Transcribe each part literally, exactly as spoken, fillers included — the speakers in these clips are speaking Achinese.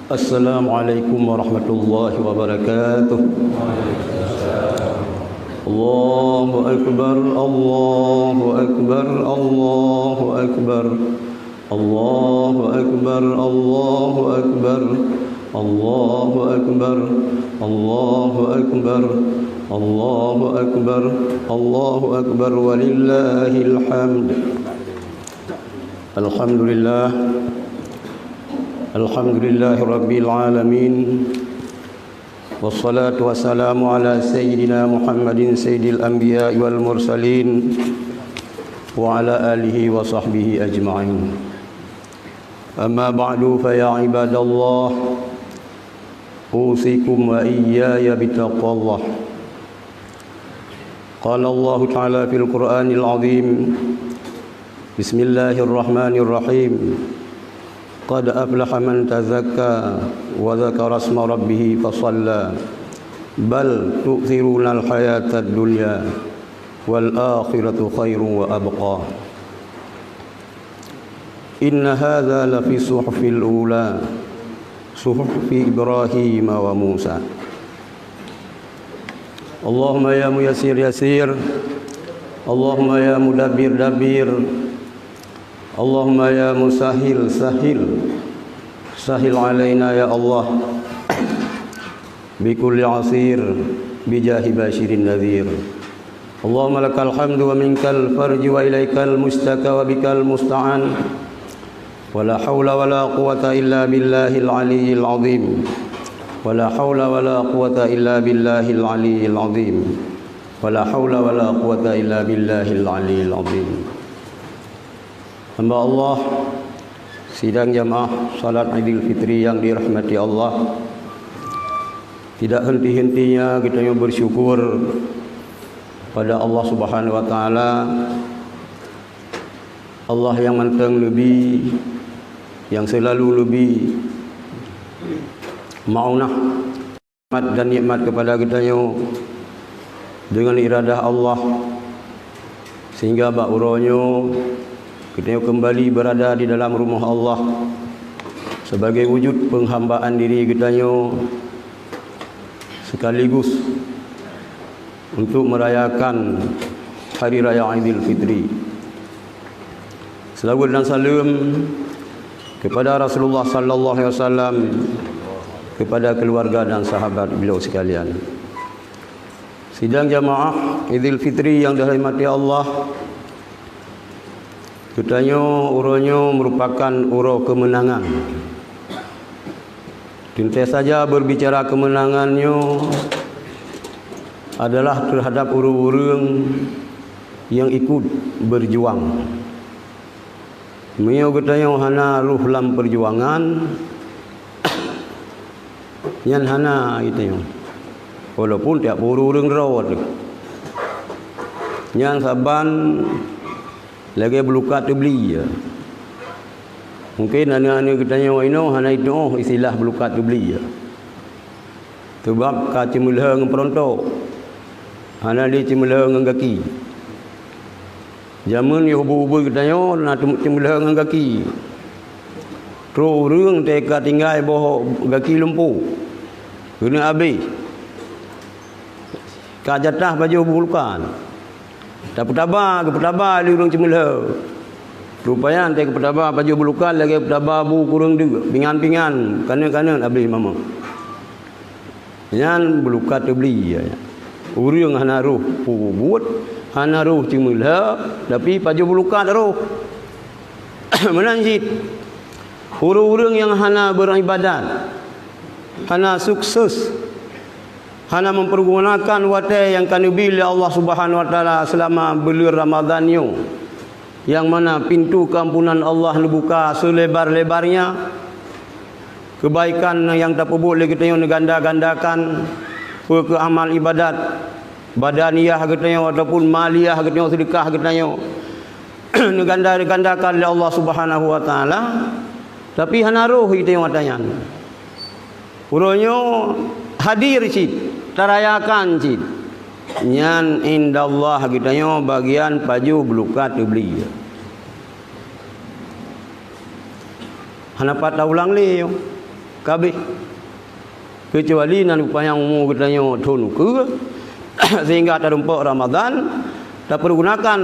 Assalamualaikum warahmatullahi wabarakatuh. Allahu akbar, Allahu akbar, Allahu akbar. Allahu akbar, Allahu akbar, Allahu akbar, Allahu akbar, Allahu akbar, Allahu akbar, walillahil hamd. Alhamdulillah. Alhamdulillahi rabbil alamin. Wassalatu wassalamu ala sayyidina Muhammadin sayyidil anbiya wal mursalin wa ala alihi wa sahbihi ajma'in. Amma ba'du, fa ya ibadallah, usikum wa iyyaya bitaqwallah. Qala Allahu ta'ala fil Qur'anil azim, Bismillahirrahmanirrahim. Qad aflaha man tazakka wa dzakara isma rabbih fa shalla. Bal tu'thirunal hayatad dunya wal akhiratu khairun wa abqa. Inna hadza lafi suhufil ula, suhufi Ibrahim wa Musa. Allahumma ya muyassir yassir. Allahumma ya mudabbir dabbir. Allahumma ya musahhil sahhil. Sahhil alaina ya Allah. Bi kulli asir, bi jahi basyirin nadhir. Allahumma lakal hamdu wa minkal farju wa ilaikal mustaka wa bikal musta'an. Wa la haula wa la quwwata illa billahil aliyyil azim. Wa la haula wa la quwwata illa billahil aliyyil azim. Wa la haula wa la quwwata illa billahil aliyyil azim. Hamba Allah, sidang jamaah salat Idul Fitri yang dirahmati Allah, tidak henti-hentinya kita bersyukur pada Allah Subhanahu wa Ta'ala, Allah yang mantong leubeh, yang selalu leubeh maunah, rahmat dan nikmat kepada geutanyoe dengan iradah Allah, sehingga bak uroe nyoe geutanyoe kembali berada di dalam rumah Allah sebagai wujud penghambaan diri geutanyoe sekaligus untuk merayakan Hari Raya Idul Fitri. Selawat dan salam kepada Rasulullah sallallahu alaihi wasallam, kepada keluarga dan sahabat beliau sekalian. Sidang jamaah Idul Fitri yang dirahmati Allah, geutanyoe uroe nyoe merupakan uroe kemenangan. Teuntée saja berbicara kemenangan nyoe adalah terhadap ureuëng-ureuëng nyang ikut berjuang. Meunyoe geutanyoe hana rôh lam peujuangan, nyan hana geutanyoe. Walaupun tiep ureuëng droe teuh, nyan saban lagée bulukat teubli. Mungken aneuëk-aneuëk geutanyoe inoe hana jituoh istilah bulukat teubli. Teubab ka ceumeulheueng peurontok, hana lé ceumeulheueng ngon gaki. Jameun yoh ubé-ubé geutanyoe na ceumeulheueng ngon gaki. Trok ureuëng teuka tinggai boh gaki lumpu, keuneuk abéh. Ka jatah pajoh bulukat. Tapeutaba, geupeutaba lé ureuëng ceumeulheueng. Rupanya teuka peutaba pajoh bulukat lagée peutaba bu kureueng deuk, pingan-pingan, kaneuk-kaneuk abéh mama. Nyan bulukat teubli. Ureuëng hana rôh peubuet, hana rôh ceumeulheueng, tapi pajoh bulukat rôh. Meunan cit, ureuëng-ureuëng nyang hana beuribadat, hana sukses, hana mempergunakan watée nyang ka neubi lé Allah Subhanahu wa Taala selama buleuen Ramadhan nyoe, nyang mana pintu keampunan Allah neubuka selebar-lebarnya, kebaikan nyang tapeubuet lé geutanyoe neuganda-gandakan, peu kheueh amal ibadat, badaniyah geutanyoe ataupun maliyah geutanyoe, seudeukah geutanyoe, neuganda-gandakan lé Allah Subhanahu wa Taala, tapi hana rôh geutanyoe ata nyan. Uroe nyoe hadir cit, tarayakan cit. Nyan indallah geutanyoe bagian pajoh bulukat teubli. Hana pat taulang lé nyoe. kabeh. Keucuali nan panyang umu geutanyoe thon ukeue, sehingga tadumpok Ramadhan, tapeureugunakan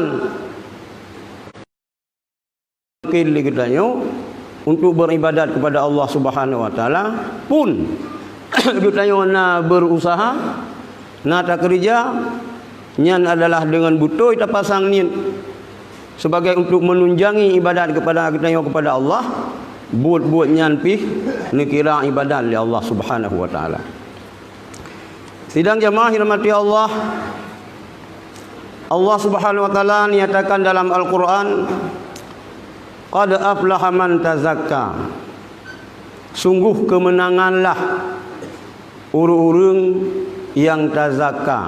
mungkin lé geutanyoe untuk beribadat kepada Allah Subhanahu wa Taala, pun geutanyoe na berusaha, na takeureuja, nyan adalah deungon beutôi tapasang niet sebagai untuk menunjangi ibadat kepada geutanyoe kepada Allah, buet-buet nyan pih neukira ibadat lé Allah Subhanahu wa Taala. Sidang jamaah rahmati Allah, Allah Subhanahu wa Taala nyatakan dalam Al-Quran, "Qad aflaha man tazakka." Sungguh keumeunanganlah ureuëng-ureuëng nyang tazakka.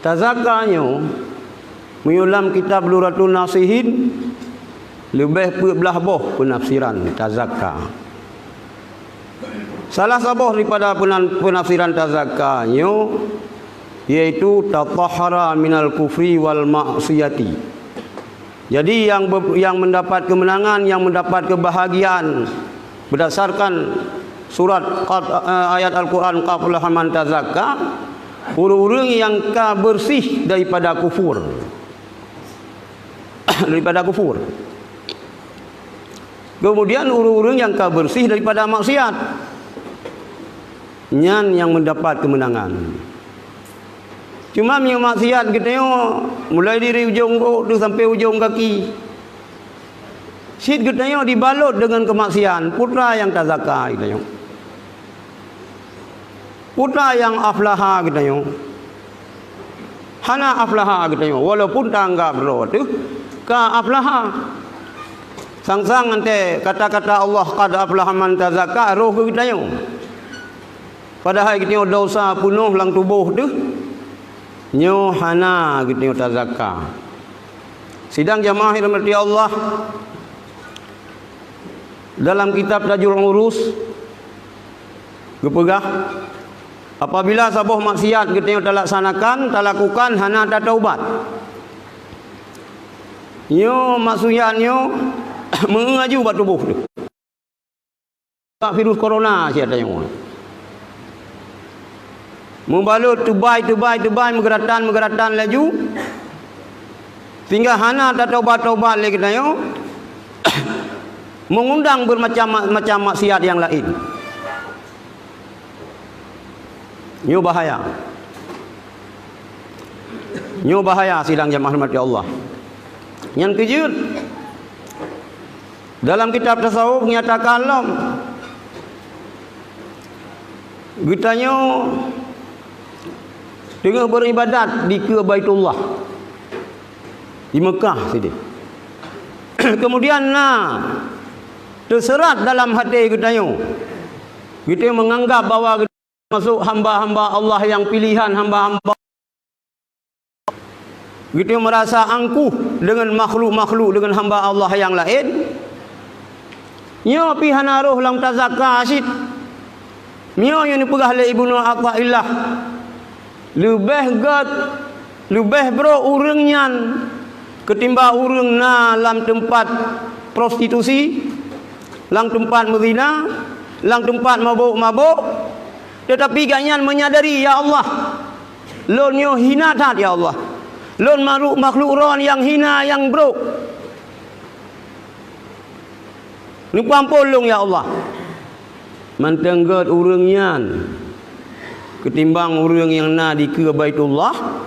Tazakka nyoe, meunyoe lam kitab Durratun Nasihin, leubeh peuet blaih boh peunafsiran tazakka. Salah saboh daripada peunan-, peunafsiran tazakka nyoe, yaitu tatahhara minal kufri wal maksiyati. Jadi, yang be-, yang mendapat kemenangan, yang mendapat kebahagiaan berdasarkan surat Qad, eh, ayat Al-Quran, "Qad aflaha man tazakka", ureuëng-ureuëng nyang ka bersih daripada kufur. Daripada kufur. Kemudian, ureuëng-ureuëng nyang ka bersih daripada maksiat, nyan nyang mendapat kemenangan. Cuma meunyoe maksiat geutanyoe, mulai dari ujong gob tu sampai ujong gaki, cit geutanyoe dibalot deungon keumaksiatan, peue nyang tazakka geutanyoe? Peue nyang aflaha geutanyoe? Hana aflaha geutanyoe, walaupun tanggap droe teuh ka aflaha. Sang-sang ngon kata-kata Allah, "Qad aflaha man tazakka," roh geutanyoe. Padahai geutanyoe desya peunoh lam tuboh teuh, nyoe hana geutanyoe tazakka. Sidang jamaah rahmati Allah, dalam kitab Tajul Urus geupeugah, apabila saboh maksiat geutanyoe talaksanakan, talakukan, hana tataubat, nyoe maksiat nyoe meungaju bak tuboh teuh. Bak virus corona siat tanyoe. Meubalot teubai, teubai, teubai, meugeuratan, meugeuratan laju, sehingga hana tataubat-taubat lé geutanyoe, meungundang beumacam-macam maksiat nyang laén. Nyoe bahaya. Nyoe bahaya, sidang jamaah rahmati Allah. Nyang keujeuet, dalam kitab tasawuf nyatakan lom, geutanyoe teungoh beuribadat dikeue Baitullah di Meukah sideh. Kemudian na teuseurat dalam até geutanyoe, geutanyoe meunganggab bahwa masuk hamba-hamba Allah nyang pilihan, hamba-hamba. Geutanyoe meurasa angkuh deungon makhluk-makhluk, deungon hamba Allah nyang laén. Nyoe pih hana roh lam tazakka cit. Nyoe nyang neupeugah lé Ibnu Athaillah, leubeh gét, leubeh brok ureuëng nyan keutimbang ureuëng na lam teumpat prostitusi, lam teumpat meuzina, lam teumpat mabök-mabök, teutapi gobnyan meunyadari, "Ya Allah, lôn nyoe hina that, ya Allah. Lôn makhluk, makhluk droe nyang hina, nyang brok. Neupeuamphon lôn, ya Allah." Mantong gét ureuëng nyan keutimbang ureuëng nyang na dikeue Baitullah,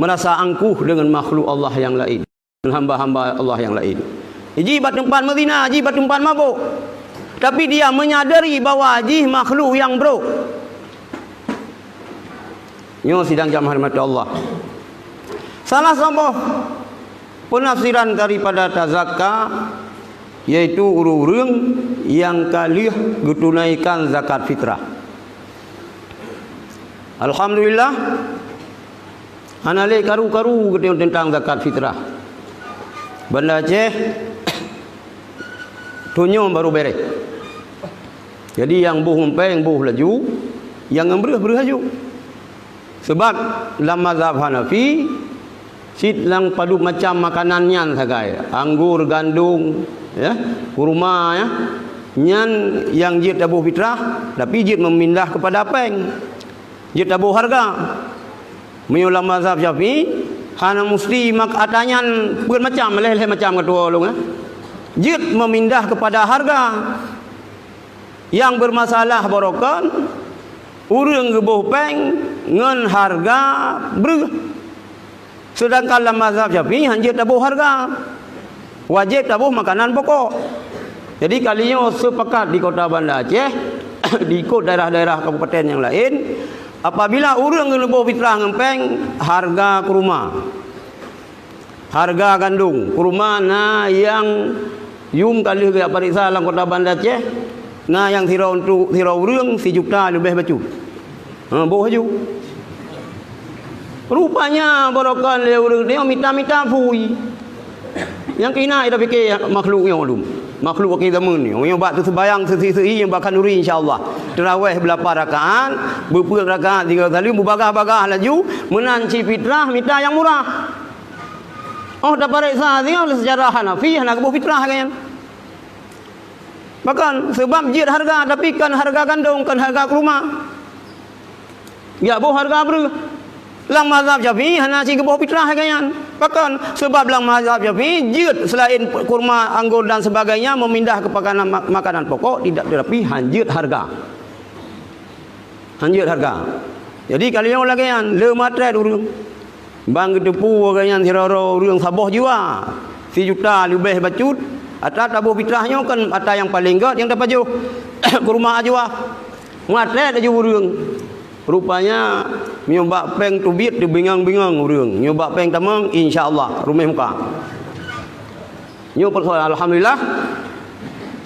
meurasa angkuh deungon makhluk Allah nyang laén, hamba-hamba Allah nyang laén. Jih bak teumpat meuzina, jih bak teumpat mabök, tapi dia meunyadari bahwa jih makhluk nyang brok. Nyoe sidang jamaah rahmati Allah. Salah saboh peunafsiran daripada tazakka, yaitu ureuëng-ureuëng nyang ka lheueh geutunaikan zakat fitrah. Alhamdulillah, hana lé karu-karu geutanyoe teuntang zakat fitrah. Banda Aceh, thon nyoe barô bèrèh. Jadi, nyang boh ngon péng boh laju, nyang ngon breueh breueh laju. Sabab lam mazhab Hanafi, cit lam padub macam makanan nyan sagai, anggô, gandong, ya, kurma, ya. Nyan nyang jeuet taboh fitrah, tapi jeuet memindah kepada péng. Jeuet taboh harga. Meunyoe lam mazhab Syafi'i, hana musti mak-, ata nyan peuet macam, lhèe-lhèe macam keutuwo lôn, eh. Jeuet memindah kepada harga. Nyang bermasalah baroekon, ureuëng geuboh péng ngon harga breueh. Seudangkan lam mazhab Syafi'i hana jeuet taboh harga. Wajéb taboh makanan pokok. Jadi, kali nyoe seupakat di Kota Banda Aceh, diikot daerah-daerah kabupaten nyang laén, apabila ureuëng geuneuboh fitrah ngon péng, harga kurma. Harga gandong, kurma na nyang yum ka lheueh geupareksa lam Kota Banda Aceh, na nyang sidroe untuk sidroe ureuëng sijuta leubeh bacut. Ha, boh laju. Rupanya baroekon lé ureuëng nyoe mita-mita phui. Nyang keuhina ita pike makhluk nyoe lom. Makhluk akhé zaman nyoe. Nyoe bak teuseubayang seuhi-seuhi nyoe bak khanduri insya Allah. Teurawéh beulapa rakaat, beupeuet rakaat tiga kali, beubagah-bagah laju, meunan cit fitrah mita nyang murah. Oh, tapareksa singoh lé seujarah Hanafi hana geuboh fitrah lagée nyan. Bahkan, seubab jeuet hareuga, tapi kon hareuga gandong, kon hareuga kurma. Geujak boh hareuga breueh. Lam mazhab Syafi'i hana cit geuboh fitrah lagée nyan. Pakon? Seubab lam mazhab Syafi'i jeuet seulaén kurma, anggor dan sebagainya memindah keu pakanan mak-, makanan pokok tidak, tetapi hanjeuet hareuga. Hanjeuet hareuga. Jadi ka lheueh lagée nyan, le matrét ureuëng. Ban geuteupeue lagée nyan sidroe-droe ureuëng saboh jiwa, sijuta leubeh bacut, ata taboh fitrah nyoe kon ata nyang paleng gét nyang tapajoh keu rumoh ajuwa. Matrét laju ureuëng. Rupanya, meunyoe bak péng teubiet teubingang-bingang ureuëng. Nyoe bak péng tamong, insya Allah, ruméh muka. Nyoe persoalan, alhamdulillah,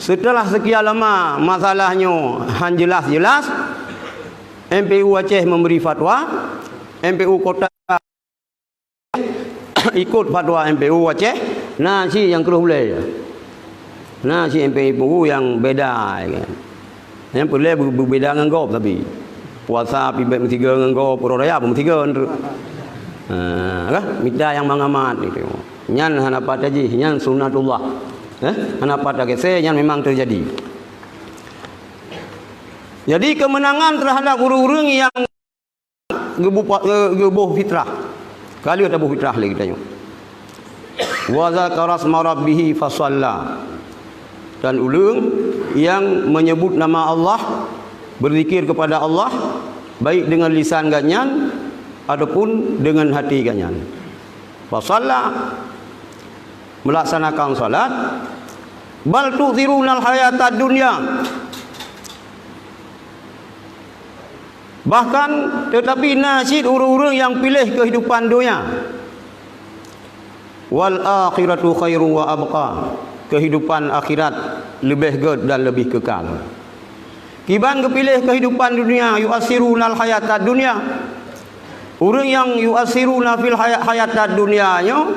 setelah sekian lama masalah nyoe han jelas-jelas, M P U Aceh memberi fatwa, M P U Kota ikot fatwa M P U Aceh, na cit nyang kreueh ulée. Na cit M P U nyang beda, kan. Nyang peureulée beu-, beubeda ngon gob tapi. Puasa pih bèk meusigoe ngon gob, uroe raya pun meusigoe nteuk. Ha, kan? Mita nyang mangamat itu. Nyan hana pat jih, nyan sunatullah. Eh, hana pat geusé, nyan memang terjadi. Jadi, kemenangan terhadap ureuëng-ureuëng nyang geubu-, geu-, geuboh fitrah. Ka lheueh taboh fitrah lé geutanyoe. "Wa dzakara isma rabbih fa shalla." Dan ureuëng nyang menyebut nama Allah, berzikir kepada Allah, baik dengan lisan geuhnyan ataupun dengan hati geuhnyan. Fa shalla, melaksanakan salat. "Bal tu'thirunal hayatad dunya." Bahkan, tetapi na cit ureuëng-ureuëng nyang piléh keuhidupan donya. "Wal akhiratu khairu wa abqa." Keuhidupan akhirat leubeh gét dan leubeh keukal. Kiban geupiléh keuhidupan dunia, "yu'atsirunal hayatad dunya." Ureuëng nyang "yu'atsiruna fil haya-, hayatad dunya" nyoe,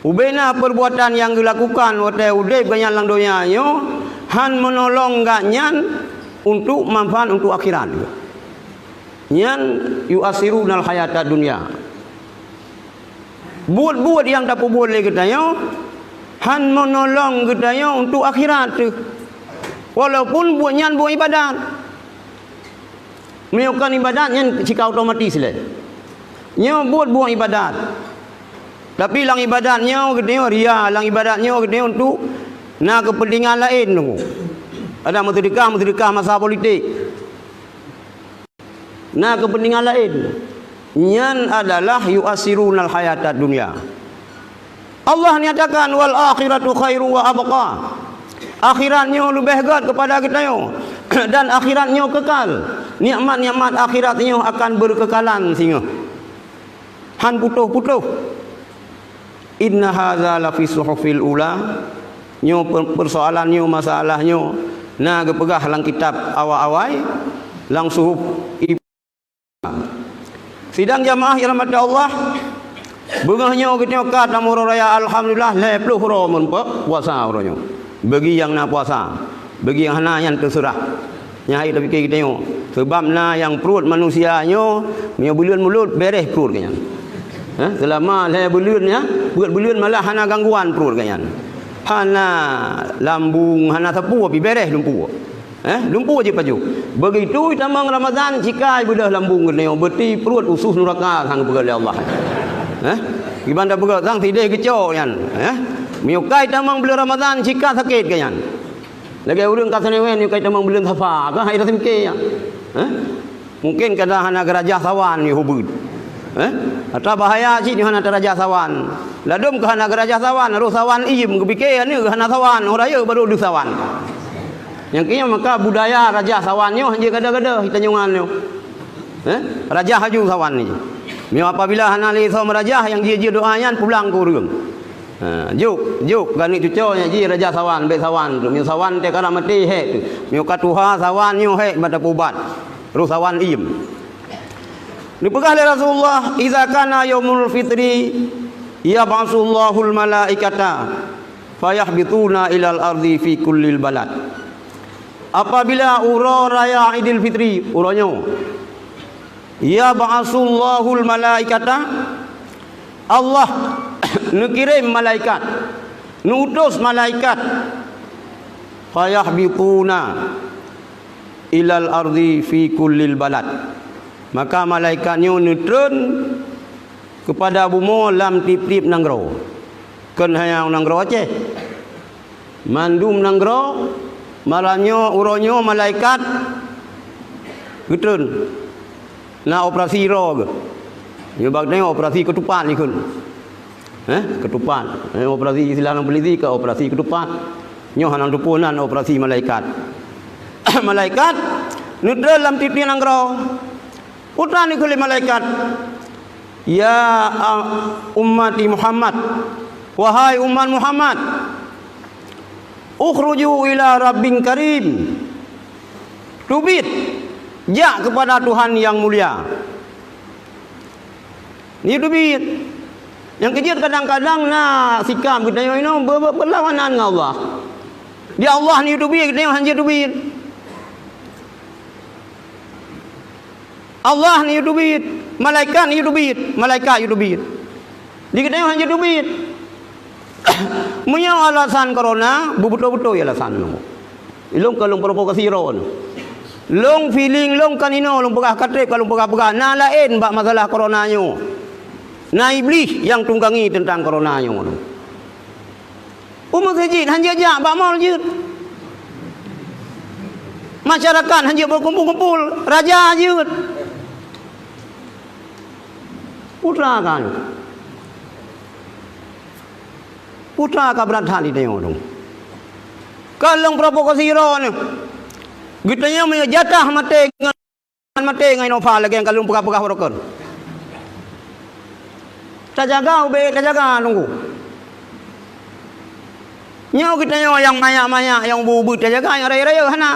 ubena perbuatan nyang geulakukan watée udeb geuhnyan lam donya nyoe han meunolong geuhnyan untuk manfaat untuk akhirat. Nyan "yu'atsirunal hayatad dunya." Buet-buet nyang tapeubuet lé geutanyoe han meunolong geutanyoe untuk akhirat teuh. Walaupun buet nyan buet ibadat. Meunyoe kon ibadat nyan cit ka otomatis lé. Nyoe buet-buet ibadat. Tapi lam ibadat nyoe geutanyoe ria, lam ibadat nyoe geutanyoe untuk na keupeuntengan laén tu. Ada meuseudeukah, meuseudeukah masa politik. Na keupeuntengan laén. Nyan adalah "yu'atsirunal hayatad dunya." Allah nyatakan, "Wal akhiratu khairu wa abqa." Akhirat nyoe leubeh gét keupada geutanyoe, dan akhirat nyoe keukal. Nikmat-nikmat akhirat nyoe akan beukeukalan singoh. Han putôh-putôh. "Inna hadza lafi suhufil ula." Nyoe per-, persoalan nyoe, masalah nyoe na geupeugah lam kitab awai-awai, lam suhuf Sidang jamaah nyang rahmati Allah, beungoh nyoe geutanyoe ka tamong uroe raya, alhamdulillah, lhèe ploh uroe meurumpok puasa uroe nyoe. Bagi nyang na puasa, bagi nyang hana nyan teuseurah. Nyan hai tapike geutanyoe. Seubab na nyang pruet manusia nyoe, meunyoe buleuen mulod, bereh pruet geuhnyan. Ha? Seulama lhèe buleuen nyan, peuet buleuen malah hana gangguan pruet geuhnyan. hana lambung, hana sapeue pih, beres lumpu. Eh, lumpu jih pajoh. Begitu tamong Ramadhan, sikai beudôh lambung geutanyoe, beuti pruet usus nuraka sang geupeugah lé Allah. Eh, kiban tapeugah sang sideh geucok nyan. Eh, meunyoe kai tamong buleuen Ramadhan, sikai sakét keu nyan. Lagèe ureueng ka seunawén, meunyoe kai tamong buleuen Safa, ka hai rasa mike nyan. Eh? Mungken kadang hana geurajah sawan nyoe hubut. Eh? Ata bahaya cit nyoe hana teurajah sawan. Ladôm keu hana geurajah sawan, roh sawan iem, geupike aneuk hana sawan, oh rayeuk baru deuh sawan. Nyang keu nyan maka budaya rajah sawan nyoe hanjeuet gada-gada, tanyoe nyoe. Eh? Rajah laju sawan nyoe. Meunyoe apabila hana lé soe meurajah, nyang jih-jih doa nyan pulang keu ureueng. Ha, jok, jok, keu aneuk cucoe nyan jih rajah sawan, bèk sawan tu. Meunyoe sawan teuh ka na maté, hék tu. Meunyoe ka tuha sawan nyoe, hék bak tapeuubat. Roh sawan iem. Neupeugah lé Rasulullah, "Idza kana yaumul fitri, yab'asullahul malaikata, fayahbituna ilal ardi fi kullil balad." Apabila uroe raya Idul Fitri, uroe nyoe, yab'asullahul malaikata, Allah neukirém malaikat, neuutus malaikat, fayahbituna ilal ardi fi kullil balad. Maka malaikat nyoe neutreun keupada bumoe lam tiep-tiep nanggroe. Kon hanya nanggroe Aceh. Mandum nanggroe, malam nyoe, uroe nyoe malaikat geutreun. Na operasi droe geuh. Nyoe bak tanyoe operasi keutupat likot. Eh, keutupat. Eh, operasi istilah lam polisi ka operasi keutupat. Nyoe hana teupeue nan operasi malaikat. Malaikat neutreun lam tiep-tiep nanggroe. Peue treun keu lé malaikat, "Ya, a, ummati Muhammad, wahai umat Muhammad, ukhruju ila rabbin karim." Teubiet, jak keupada Tuhan nyang mulia. Neuyue teubiet. Nyang keujeuet kadang-kadang na sikap geutanyoe inoe be-, be-, beulawanan ngon Allah. Di Allah neuyue teubiet, geutanyoe hanjeuet teubiet. Allah neuyue teubiet, malaikat neuyue teubiet, malaikat yue teubiet. Di geutanyoe hanjeuet teubiet. Meunyoe alasan corona, beubeutôi-beutôi alasan nyoe. Ilôn ka lôn provokasi droe nyoe. Lôn feeling lôn kan inoe, lôn peugah ka trép, ka lôn peugah-peugah. Na laén bak masalah corona nyoe. Na Iblih nyang tunggangi teuntang corona nyoe. U meuseujid hanjeuet jak bak mall jeuet. Masyarakat hanjeuet beukumpul-kumpul, raja jeuet. Peue treun ka nyoe. Peue treun ka brat that di tanyoe dong. Ka lôn provokasi droe nyoe. Geutanyoe meunyoe jatah maté ngon maté ngon Innova lagèe nyang ka lôn peugah-peugah baroe kon. Tajaga ubé, tajaga nunggu. Nyoe geutanyoe nyang manyak-manyak, nyang ubé-ubé tajaga, nyang rayeuk-rayeuk hana.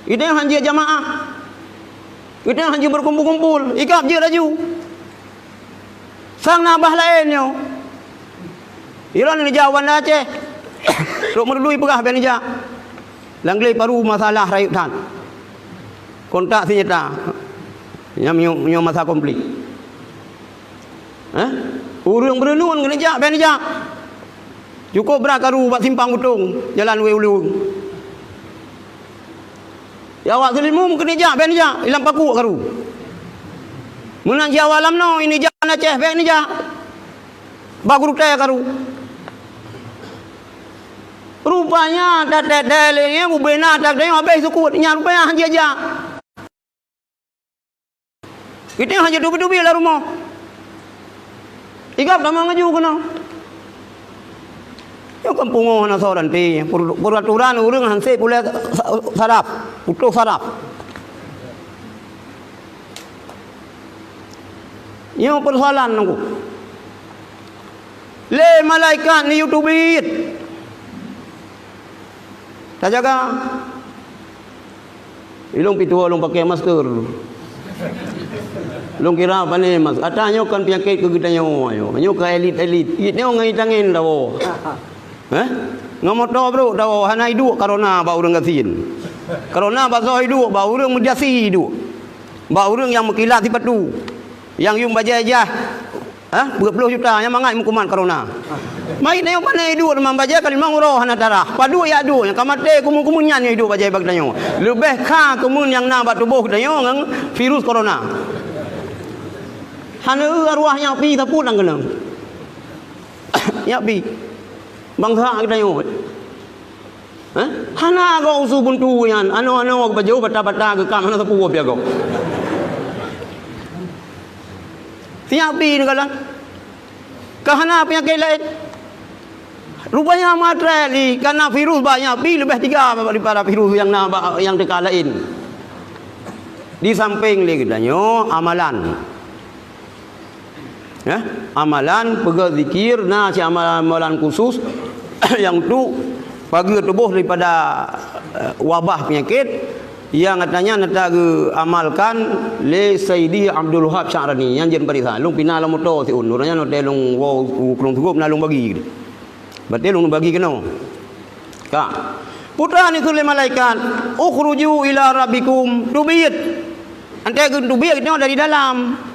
Geutanyoe hanjeuet jamaah. Geutanyoe hanjeuet beukumpul-kumpul, ikab jeuet laju. Sang na babah laén nyoe. Ilôn neujak u Banda Aceh. Trok Meurdui peugah bèk neujak. Lam glé paru masalah rayeuk that. Kontak senjata. Nyang nyoe, nyoe masa konflik. Hah? Ureueng Beureunuen keuneuk jak, bèk neujak. Cukôp brat karu bak Simpang Butông, jalan Wé Ulông. Ya awak Seulimum keuneuk jak, bèk neujak, ilang pakuk karu. Meunan si awak Lamno, ini jak Aceh, bèk neujak. Bak Gurutèe karu. Rupanya, tatèe-tèe lé nyan, ubé na, tatèe habéh sukut, nyan rupanya hanjeuet jak. Geutanyoe hanjeuet teubiet-teubiet lam rumoh. Igab tamong laju keunoe. Nyoe kan pungoh hana soe ranté. Per-, peraturan ureueng han sép ulèe sa-, saraf, putôh saraf. Nyoe peusoalan nunggu. Lé malaikat neuyue teubiet. Tajaga. Ilôn pih tuwoe lôn pakai masker. Lôn kira pané masker. Ata nyoe kon peunyakét keu geutanyoe nyoe. Nyoe ka elit-elit. It nyoe ngon itangen tawoe. Heh? Ngon moto brôk tawoe, hana iduek corona bak ureueng gasien. Corona bak soe iduek, bak ureueng meujasi iduek. Bak ureueng nyang meukilat sipatu. Nyang yuem bajèe jah. Ha? Peuet ploh juta nyang mangat meukuman corona. Mait tanyoe pane iduek teuma bajée ka limong uroe hana tarah. Padub jak duek nyang ka maté kumun-kumun nyan nyang iduek bajée bak tanyoe. Leubeh kha kumun nyang na bak tuboh tanyoe ngon virus corona. Hana eu arwah nyak pi sapeue nyang keunong. Nyak pi. Bansa geutanyoe. Hah? Hana gob usu buntu nyan, anoe-anoe geupajoh bata-bata geukam hana sapeue pih gob. Siap pi neukalon. Ka hana peunyakét laén. Rupanya meuatrét li, kana virus banyak pi leubeh tiga daripada virus nyang na ba-, nyang teuka laén. Di sampéng lé geutanyoe amalan. Ya, amalan peugah zikir na si amalan-amalan khusus nyang tu pageue tuboh daripada, eh, wabah peunyakét nyang katanya neutageuamalkan lé Saidi Abdul Wahab Sya'rani nyang jeuet parisa. Lôn pina lam moto siun, ureueng nyan watée lôn woe u Krueng Sugop na lôn bagi. Berarti lôn bagi keunoe. Ka. Putra ni lé malaikat, "Ukhruju ila rabbikum." Tubiet. Antai keu tubiet keunoe dari dalam.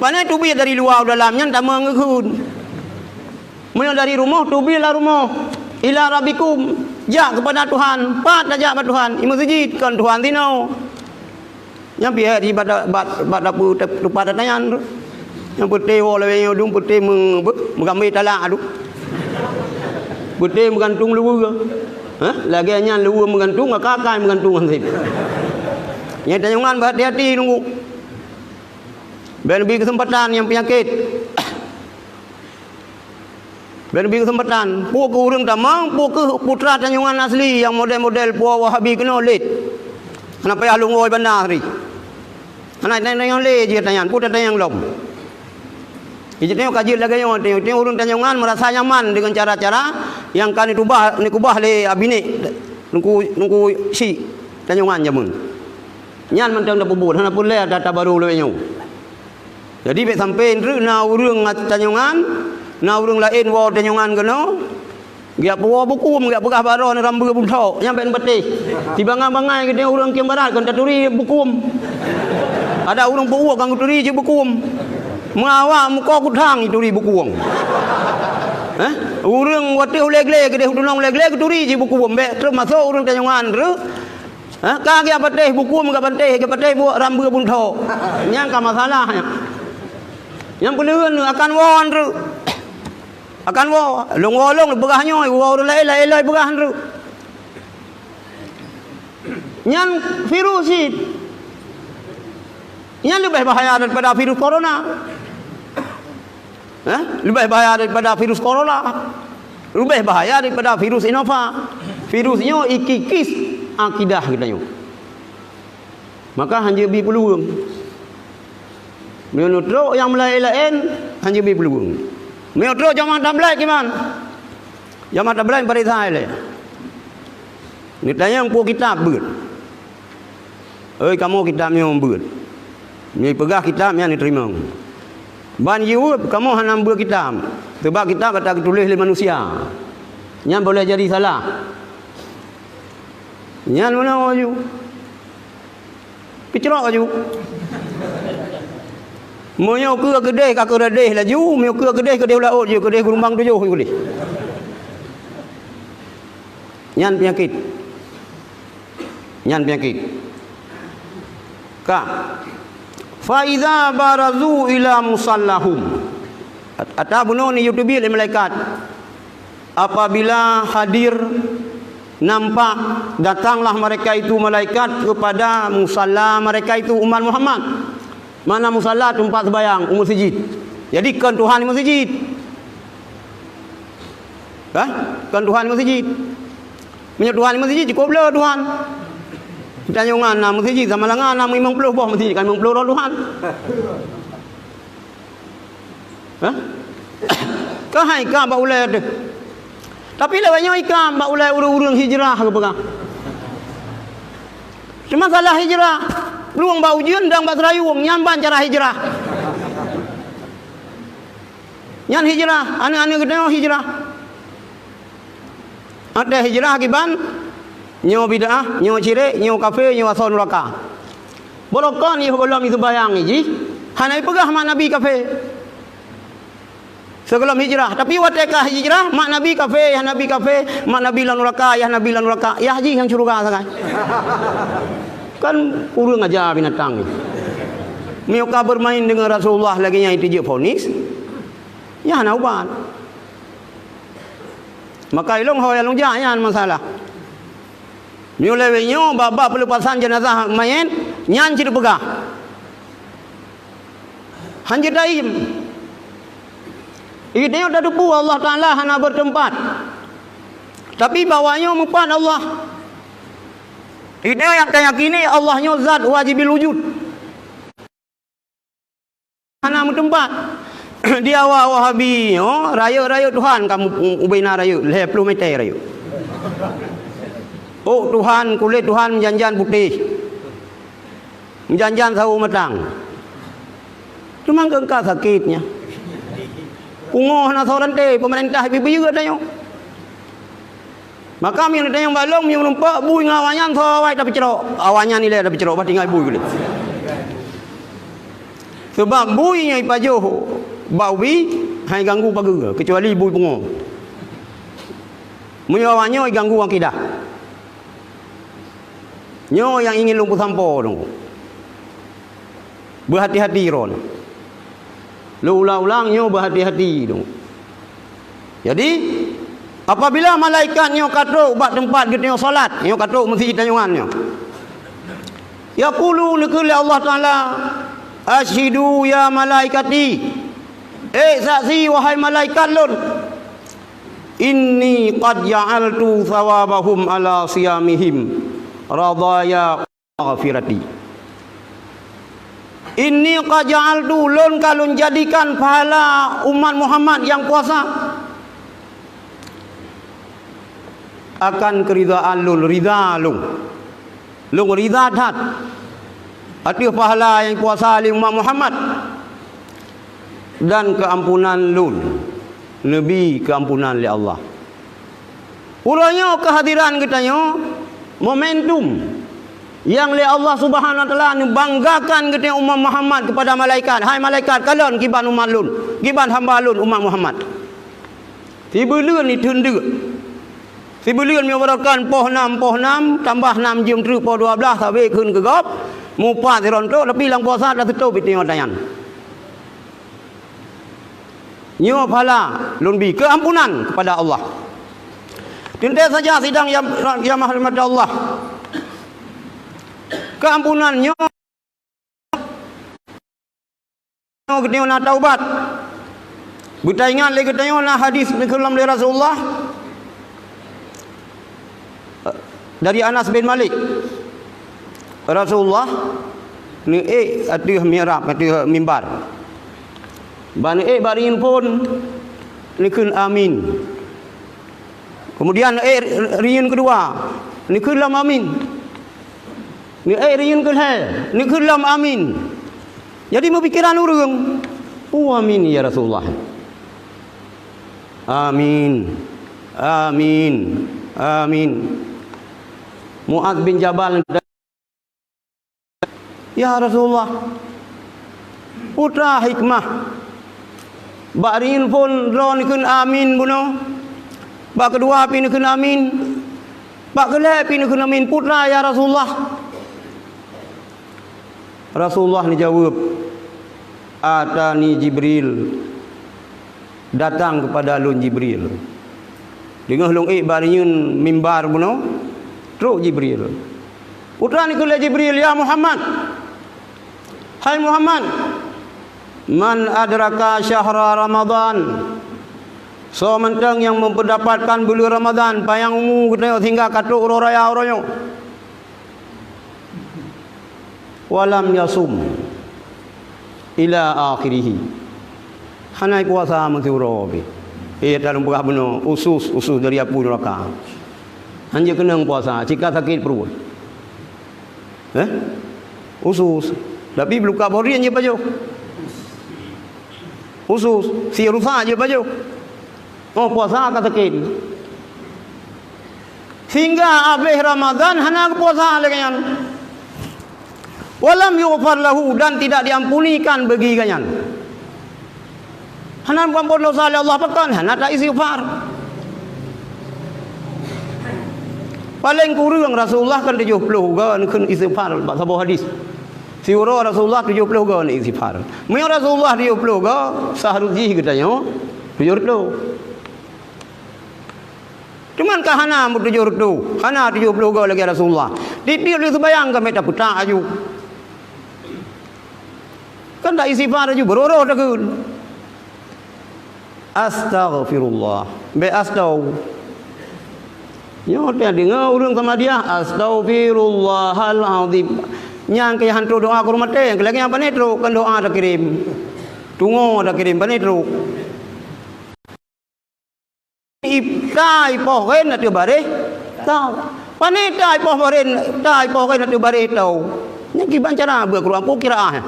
Pane tubiet dari luwa u dalam nyan tamong geukheun. Meunyoe dari rumoh, tubiet lam rumoh. Ila rabbikum, jak keupada Tuhan. Pat tajak bak Tuhan? I meuseujid, kon Tuhan sinoe. Nyang pih di bak, bak, bak dapu te-, tupat tanyan tu. Nyang peuté woe lawée nyoe dum peuté me-, be-, meugamé talak tu. Peuté meugantung luweue. Hah? Lagée nyan luweue meugantung, akai-akai meugantung anseb. Nyang tanyongan beuhati-hati nunggu. Bék neubi keuseumpatan nyang peunyakét. Bék neubi keuseumpatan. Peue keuh ureuëng tamong, peue keuh putra tanyongan asli nyang model-model puwoe Wahabi keunoe lét. Hana payah lôn woe banda sri. Hana tanyong lé jih tanyan, peue tatanyong lom. Jih tanyoe ka jeuet lagée nyoe, tanyoe, tanyoe ureuëng tanyongan meurasa nyaman deungon cara-cara nyang ka neutubah, neukubah lé abinék, nungku, nungku si tanyongan jameun. Nyan mantong tapeubuet, hana peureulée ata-ata barô lagée nyoe. Jadi, bék sampoe treuk na ureuëng ngat-, tanyongan, na ureuëng laén woe tanyongan keunoe, geujak peuwoe bukôm, geujak peugah bak droe nyoe rambeue buntok, nyan bék neupatéh. Sibangai-bangai geutanyoe ureuëng Kieng Barat kon taturi bukôm. Adak ureuëng peuwoe kon geuturi cit bukôm. Meuawak muko kudang ituri bukôm. Hah? Ureuëng watée ulée glé, keudeh u tulông ulée glé geuturi cit bukôm. Bék treuk masôk ureuëng tanyongan treuk. Ha, ka geujak patéh bukôm, geujak patéh, geujak patéh buet rambeue buntok. Nyang ka masalah nyan. Nyang peuleuheuen akan woe treuk. Akan woe, lôn woe lôn peugah nyoe, woe ureuëng laén, laén lom peugah treuk. Nyan virus cit. Nyan leubeh bahaya daripada virus corona. Hah? Leubeh bahaya daripada virus corona. Leubeh bahaya daripada virus Innova. Virus nyoe ikikis akidah geutanyoe. Maka hanjeuet bi peuluweung. Meunyoe trok nyang meulaén-laén, hanjeuet bi peuluweung. Meunyoe trok jamaah tabligh kiban? Jamaah tabligh paréksa ilée. Neutanyong peue kitab beuet. Oi, kamoe kitab nyoe beuet. Meunyoe peugah kitab nyan neuteurimong. Ban jaweueb, kamoe hana beuet kitab. Sebab kitab ata geutuléh lé manusia. Nyan boleh jadi salah. Nyan meunoe laju. Picrok laju. Meunyoe keue keudeh ka keudeh laju, meunyoe keue keudeh keudeh u laôt jih, keudeh geulumbang tujoh keudeh. Nyan peunyakét. Nyan peunyakét. Ka. Fa iza barazu ila musallahum. At-, ata bunoe ni YouTube lé malaikat. Apabila hadir, nampak, datanglah mereka itu malaikat kepada musalla mereka itu umat Muhammad. Mana musalla? Tempat sembahyang, u meuseujid. Jadi kon Tuhan di meuseujid. Hah? Kon Tuhan di meuseujid. Meunyoe Tuhan di meuseujid, cukup le Tuhan. Tanjongan na meuseujid, Samalanga na limong ploh boh meuseujid, kan limong ploh droe Tuhan. Hah? Keuhai ka bak ulée teuh. Tapi lawét nyoe ikam bak ulée ureuëng-ureuëng hijrah geupeugah. Cuma salah hijrah. Plueng bak ujeuen dan bak seurayueng, nyan ban cara hijrah. Nyan hijrah, aneuëk-aneuëk geutanyoe hijrah. Watée hijrah kiban, nyoe bid'ah, nyoe syirik, nyoe kafé, nyoe asoe nuraka. Barokon yôh gohlom jiseumbahyang jih, hana jipeugah mak Nabi kafé. Sigohlom hijrah. Tapi watée ka hijrah, mak Nabi kafé, yah Nabi kafé, mak Nabi lam nuraka, yah Nabi lam nuraka, yah jih nyang syeuruga sagai. Kan kurang aja binatang ni. Meunyoe ka bermain dengan Rasulullah lagée nyan jijak vonis, nyan hana ubat. Maka ilong ho nyang lôn jak nyan masalah. Meunyoe lewat nyoe bak-bak peulupasan jeunazah mayét, nyan cit peugah. Hanjeuet taim. Geutanyoe tateupeue Allah Taala hana bertempat. Tapi bahwa nyoe meupat Allah. Geutanyoe nyang tayakini Allah nyoe zat wajibil wujud. Hana meuteumpat. Di awak Wahabi nyoe, rayeuk-rayeuk Tuhan kamoe ubena rayeuk, lhée ploh meter rayeuk. Oh, Tuhan, kulét Tuhan meujan-jan putéh. Meujan-jan sawo matang. Teuma keu ka sakét nyan. Pungoh na soe ranté, peumeurintah bibiyeu tanyoe. Maka meunyoe tanyong bak lôn, meunyoe meurumpok bui ngon awaknyan, soe awai tapeucrok. Awaknyan ilée tapeucrok, bah tinggai bui geuh. Sabab bui nyang ipajoh bak ubi, hai ganggu pageue, keucuali bui pungo. Meunyoe awaknyoe iganggu akidah. Nyoe nyang ingin lôn peusampoe dong. Beuhati-hati droeneuh. Lôn ulang-ulang nyoe beuhati-hati dong. Jadi, apabila malaikat nyoe ka trok bak teumpat geutanyoe salat, nyoe ka trok meuseujid tanyoe nyoe. Yaqulu, neukheun lé Allah Taala, "Asyhidu ya malaikati." Eh, saksi, wahai malaikat lôn. "Inni qad ja'altu thawabahum ala siyamihim radhaya maghfirati." Inni qad ja'altu, lôn ka lôn jadikan pahala umat Muhammad nyang puasa akan keuridhaan lôn, ridha lôn. Lôn ridha that ateueh pahala nyang puasa lé umat Muhammad dan keuampunan lôn, neubi keuampunan lé Allah. Uroe nyoe keuhadiran geutanyoe momentum nyang lé Allah Subhanahu wa Taala neubanggakan geutanyoe umat Muhammad keupada malaikat, "Hai malaikat, kalon kiban umat lôn, kiban hamba lôn umat Muhammad." Sibuleuen itheun deuk. Sibuleuen meunyoe barokan poh nam, poh nam, tambah nam jeuem treuk poh dua blaih, sabe kheun keu gob, mupat sidroe trok, tapi lam puasa taseutôt biting nyoe tanyan. Nyoe pahala lôn bi keuampunan keupada Allah. Teuntée saja sidang nyang, nyang mahoreumat Allah. Keuampunan nyoe geutanyoe na taubat. Beutaingat lé geutanyoe na hadis neukheun lom lé Rasulullah dari Anas bin Malik. Rasulullah neuék ateueh mihrab, ateueh mimbar. Ban neuék bak rinyeun phon neukheun amin. Kemudian neuék rinyeun keudua neukheun lom amin. Neuék rinyeun keulhée, neukheun lom amin. Jadi meupikeran ureuëng, "Peue amin ya Rasulullah?" "Amin, amin, amin." Muaz bin Jabal, "Ya Rasulullah, peue teuma hikmah? Bak rinyeun phon droe neukheun amin bunoe, bak keudua pih neukheun amin, bak keulhée pih neukheun amin, peue teuma ya Rasulullah?" Rasulullah neujaweueb, "Atani Jibril, datang keupada lôn Jibril. Deungoh lôn ék bak rinyeun mimbar bunoe, trok Jibril." Peue teuma neukheun lé Jibril, "Ya Muhammad, hai Muhammad, man adraka syahra Ramadan, soe mantong nyang meupeudapatkan buleuen Ramadan, panyang umu geutanyoe sehingga ka trok uroe raya uroe nyoe, walam yasum ila akhirih, hana puasa meusiuroe pih." Eh, taleueng peugah bunoe, usus, usus dari apui neuraka. Hanjeuet keunong puasa, cit ka sakét pruet. Eh? Usus. Tapi beuluka boh rien jeuet pajoh. Usus, si rusa jeuet pajoh. Oh, puasa ka sakét. Sehingga habéh Ramadan hana geupuasa lé geuh nyan. Walam yughfar lahu, dan tidak diampunikan bagi geuh nyan. Hana muphom dosa lé Allah pakon, hana ta-istighfar. Paleng kureueng Rasulullah kan tujoh ploh goe neukheun istighfar bak saboh hadis. Siuroe Rasulullah tujoh ploh goe neuistighfar. Meunyoe Rasulullah tujoh ploh goe, seharusnya geutanyoe tujoh reutôh. Cuman ka hana meutujoh reutôh, hana tujoh ploh goe lagèe Rasulullah. Tiep-tiep lheueh seumayang ka mita peutak aju. Kan ta-istighfar aju, beurôh-rôh takheun. Astaghfirullah. Bèk astau. Nyoe teuh deungoe ureueng Samadiyah, "Astaghfirullahal azim." Nyang keu hantu doa keu ureueng maté, nyang keu lagèe nyan pane trok, kan doa takirém. Tungoe takirém, pane trok. Ip-, ta ipoh rén ateueh baréh tau. Pane ta ipoh rén, ta ipoh rén ateueh baréh tau. Nyan kiban cara beuet Quran, peue qiraah nyan?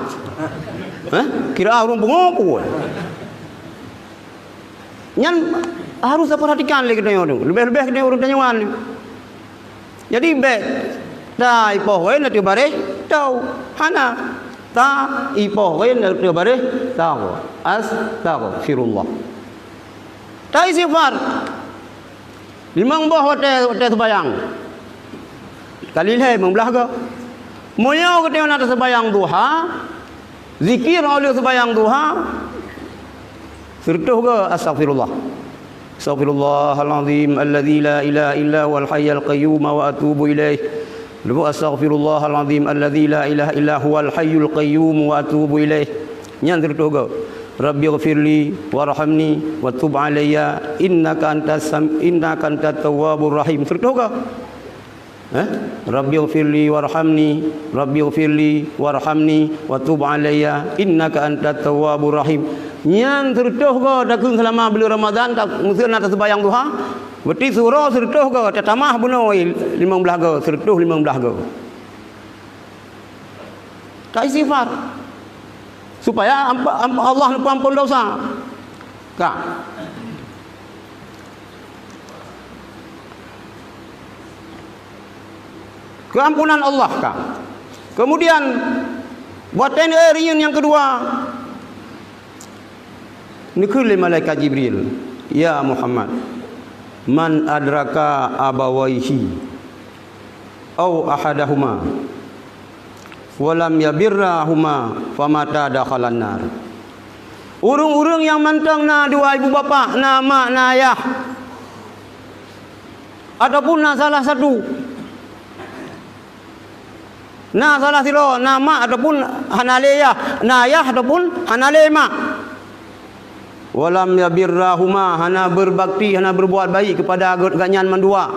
Hah? Qiraah ureueng pungo peue? Nyan harus tapeurhatikan lé geutanyoe tu. Leubeh-leubeh geutanyoe ureueng tanyoe nyoe. Jadi bèk ta ipoh rén ateueh baréh tau. Hana. Ta ipoh rén ateueh baréh tau. Astaghfirullah. Ta istighfar. Limong boh watèe, watèe seumayang. Kali lhèe limong blah goe. Meunyoe geutanyoe na taseumayang duha, zikir óh lheueh seumayang duha, seureutôh goe astaghfirullah. Astaghfirullahal azim alladzi la ilaha illa huwal hayyul qayyum wa atubu ilaih. Leubeh astaghfirullahal azim alladzi la ilaha illa huwal hayyul qayyum wa atubu ilaih. Nyan seureutôh goe. Rabbighfirli warhamni wa tub alayya innaka antas sam-, innaka antat tawwabur rahim. Seureutôh goe. Eh? Rabbighfirli warhamni, Rabbighfirli warhamni wa tub alayya innaka antat tawwabur rahim. Nyan seureutôh goe takheun seulama buleuen Ramadhan, ta-, meuseu na taseumayang duha, berarti siuroe seureutôh goe, tatamah bunoe limong blah goe, seureutôh limong blah goe. Ta istighfar. Supaya ampa-, ampa-, Allah neupeuampon dosa. Ka. Keuampunan Allah ka. Kemudian, buat teuh, eh, reunyeun nyang keudua, neukheun lé malaikat Jibril, "Ya Muhammad, man adraka abawaihi au ahadahuma, walam yabirrahuma famata dakhalan nar." Ureueng-ureueng nyang mantong na dua ibu bapak, na mak, na ayah, ataupun na salah satu, na salah sidroe, na mak ataupun hana lé ayah, na ayah ataupun hana lé mak, walam yabirrahuma, hana berbakti, hana berbuat baik kepada geuh-, geuhnyan mandua.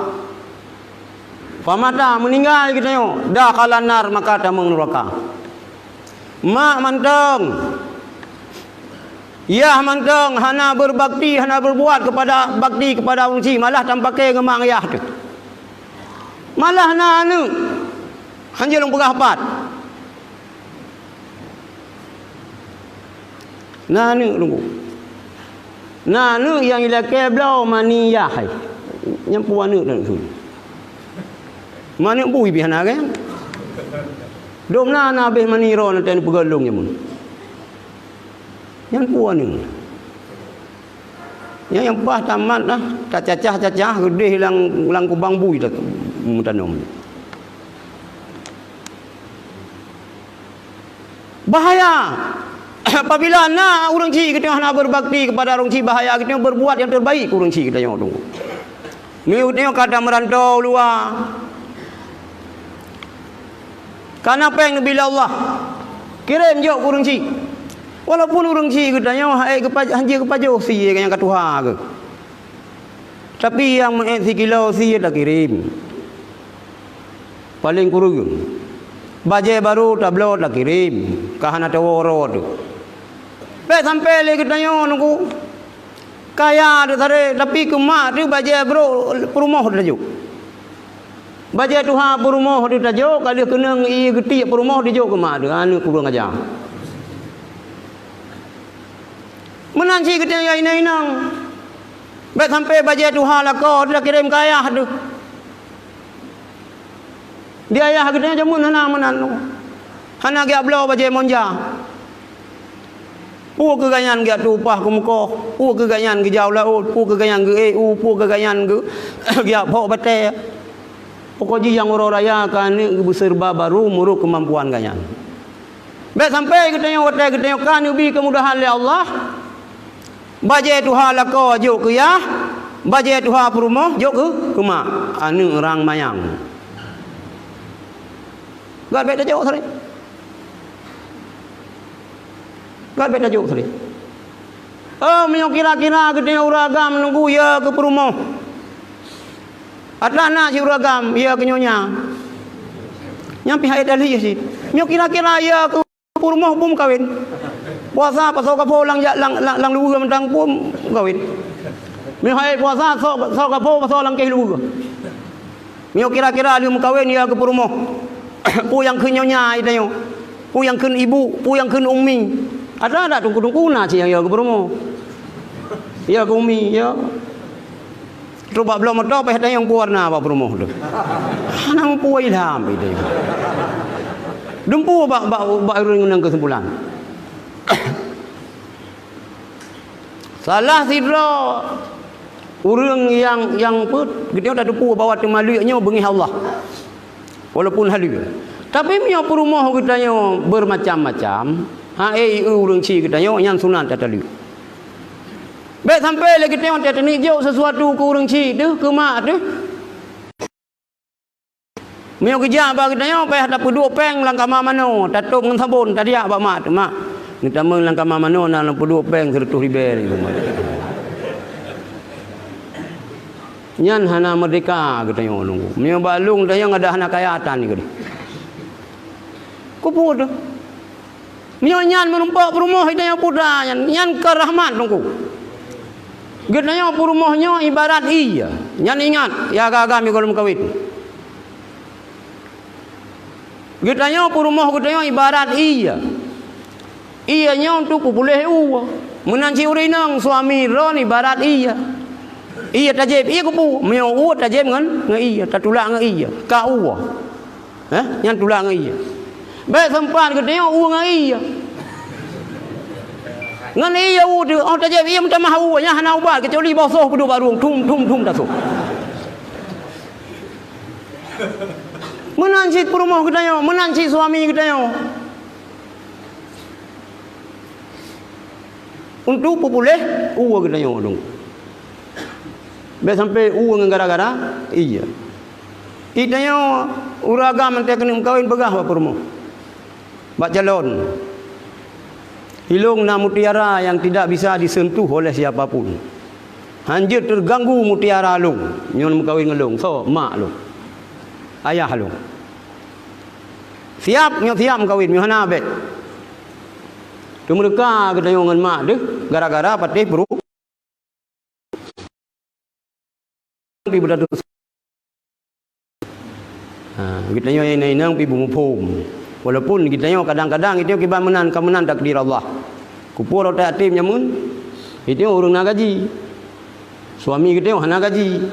Famata, meuninggai geutanyoe, dakhalan nar, maka tamong nuraka. Mak mantong, yah mantong hana berbakti, hana berbuat kepada, bakti kepada ureueng chik, malah tampakè ngon mak ngon yah teuh. Malah na aneuk, hanjeuet lôn peugah pat. Na aneuk lôn. Na aneuk nyang ilakèe bloe mani yah hai. Nyan peue aneuk nyan kheun. Mani bui pih hana kan? Dum na, na abéh mani droe na teupeugah lôn nyan. Nyan peue aneuk. Nyan nyang paih tamat lah, tacacah-cacah, geudeh lam, lam kubang bui tat-, meutanom. Bahaya! Apabila na ureueng chik geutanyoe hana berbakti kepada ureueng chik, bahaya geutanyoe berbuat nyang terbaik keu ureueng chik geutanyoe tu. Meunyoe geutanyoe ka tameuranto u luwa, ka na péng neubi lé Allah, kirém jok keu ureueng chik. Walaupun ureueng chik geutanyoe han ék geupa-, hanjeuet geupajoh sie nyang ka tuha geuh. Tapi nyang meu'èt sikilo sie takirém. Paleng kureueng. Bajèe barô tabloe takirém. Ka hana tawoe uroe teuh. Bèk sampoe lé geutanyoe nunggu. Kaya teuh sabe, tapi keu mak teuh bajèe brôk peurumoh teuh tajok. Bajèe tuha peurumoh teuh tajok, ka lheueh keunong ié geutiek peurumoh dijok keu mak teuh, aneuk kureueng aja. Meunan cit geutanyoe inong-inong. Bèk sampoe bajèe tuha lakoe teuh takirém keu ayah teuh. Di ayah geutanyoe jameun hana meunan. Hana geujak bloe bajèe monja. Peue keu gobnyan geujak tueng upah keu mukoh, peue keu gobnyan geujak u laôt, peue keu gobnyan geu-ék u, peue keu gobnyan geu-, geujak phok batée. Pokok jih nyang uroe raya keu aneuëk geubeuseureuba barô meunurot keumampuan gobnyan. Bék sampai geutanyoe watée geutanyoe ka neubi keumudahan lé Allah, bajée tuha lakoe jok keu yah, bajée tuha peurumoh jok keu, keu mak, aneuëk rang manyang. Gét bék tajok sabe. Gét bék tajok sabe. Oh, meunyoe kira-kira geutanyoe ureuëng agam nunggu ya keu peurumoh. Atra na si ureuëng agam ya keu nyonya. Nyang pih hai dalih sih. Meunyoe kira-kira ya keu peurumoh bum kawin. Puasa pasoe gapo lam, lam, lam, lam luweue mantong bum kawin. Meunyoe hai puasa soe, soe gapo pasoe lam keh luweue. Meunyoe kira-kira lheueh meukawen ya keu peurumoh, peue nyang kheun nyonya geutanyoe, peue nyang kheun ibu, peue nyang kheun ummi. Ada-ada teungku-teungku na cit nyang ya keu peurumoh. Ya keu ummi, ya. Trok bak bloe moto pih tanyong peue warna bak peurumoh tu. Hana peue ilham geutanyoe. Dumpeue bak, bak, bak ureuëng ngon kesimpulan. Salah sidroe ureuëng nyang, nyang peuet, geutanyoe tateupeue bahwa teumaleuek nyoe beungéh Allah. Walaupun haleue. Tapi meunyoe peurumoh geutanyoe beumacam-macam, ha, eh, ureuëng chik geutanyoe nyan sunat tataleuek. Bék sampai lé geutanyoe tateuneuk jok sesuatu keu ureuëng chik teuh, keu mak teuh. Meunyoe geujak bak geutanyoe, payah tapeuduek péng lam kama manoe, tatôb ngon sabon, tadiak bak mak teuh, "Mak, neutamong lam kama manoe na lôn peuduek péng sireutoh ribée." Nyan hana meurdeka geutanyoe nunggu. Meunyoe bak lôn geutanyoe ada hana kaya tan keudeh. Keupeue teuh? Meunyoe nyan meurumpok peurumoh geutanyoe putra nyan, nyan keu rahmat teungku. Geutanyoe peurumoh nyoe ibarat ié. Nyan ingat, ya agam-agam nyang gohlom meukawen. Geutanyoe peurumoh geutanyoe ibarat ié. Ié nyoe untuk peupuléh ueh. Meunan cit ureuëng inong suami droen ibarat ié. Ié tajép ié keupeue? Meunyoe ueh tajép ngon, ngon ié, tatulak ngon ié. Ka ueh. Hah? Nyan tulak ngon ié. Bék seumpat geutanyoe ueh ngon ié. Ngon ié ueh teuh, oh tajép ié meutamah ueh, nyan hana ubat, keucuali boh soh peuduek bak rueng, thum, thum, thum tasoh. Meunan cit peurumoh geutanyoe, meunan cit suami geutanyoe. Untuk peupuléh ueh geutanyoe dong. Bék sampai ueh ngon gara-gara ié. Geutanyoe ureuëng agam nyang keuneuk meukawen peugah bak peurumoh, bak calon, "Ilong na mutiara yang tidak bisa disentuh oleh siapa pun. Hanjeuet teuganggu mutiara lôn nyoe meukawen ngon lôn." Soe? Mak lôn. Ayah lôn. Siap, nyoe siap meukawen, nyoe hana bék. Teumeureuka geutanyoe ngon mak deuh gara-gara patéh peurumoh. Pi beudatu. Ha, geutanyoe inong-inong pi beumuphom. Walaupun geutanyoe kadang-kadang geutanyoe kiban meunan ka meunan takdir Allah. Keupeue rot até jameun? Geutanyoe ureuëng na gaji. Suami geutanyoe hana gaji.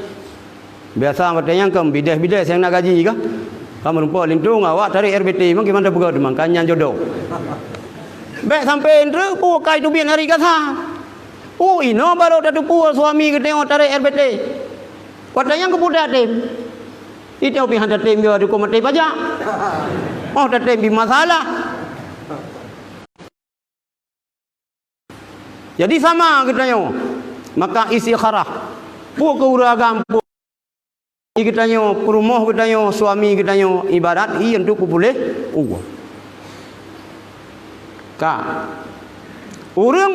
Biasa watée nyan kan bideh-bideh nyang na gaji kah? Ka meurumpok lintong awak tarék R B T, mungkin mantap peugah teuma kan nyan jodoh. Bék sampai treuk peue kai teubiet hari kasa. Oh, inoe barô tateupeue suami geutanyoe tarék R B T. Watée nyan keupeue tatem? Geutanyoe pih han tatem yo dukon maté pajak. Oh, tatem pih masalah. Jadi sama geutanyoe. Maka istikharah. Peue keu ureuëng agam peue? Geutanyoe, peurumoh geutanyoe, suami geutanyoe, ibarat ié untuk peupuléh ueh. Ka. Ureuëng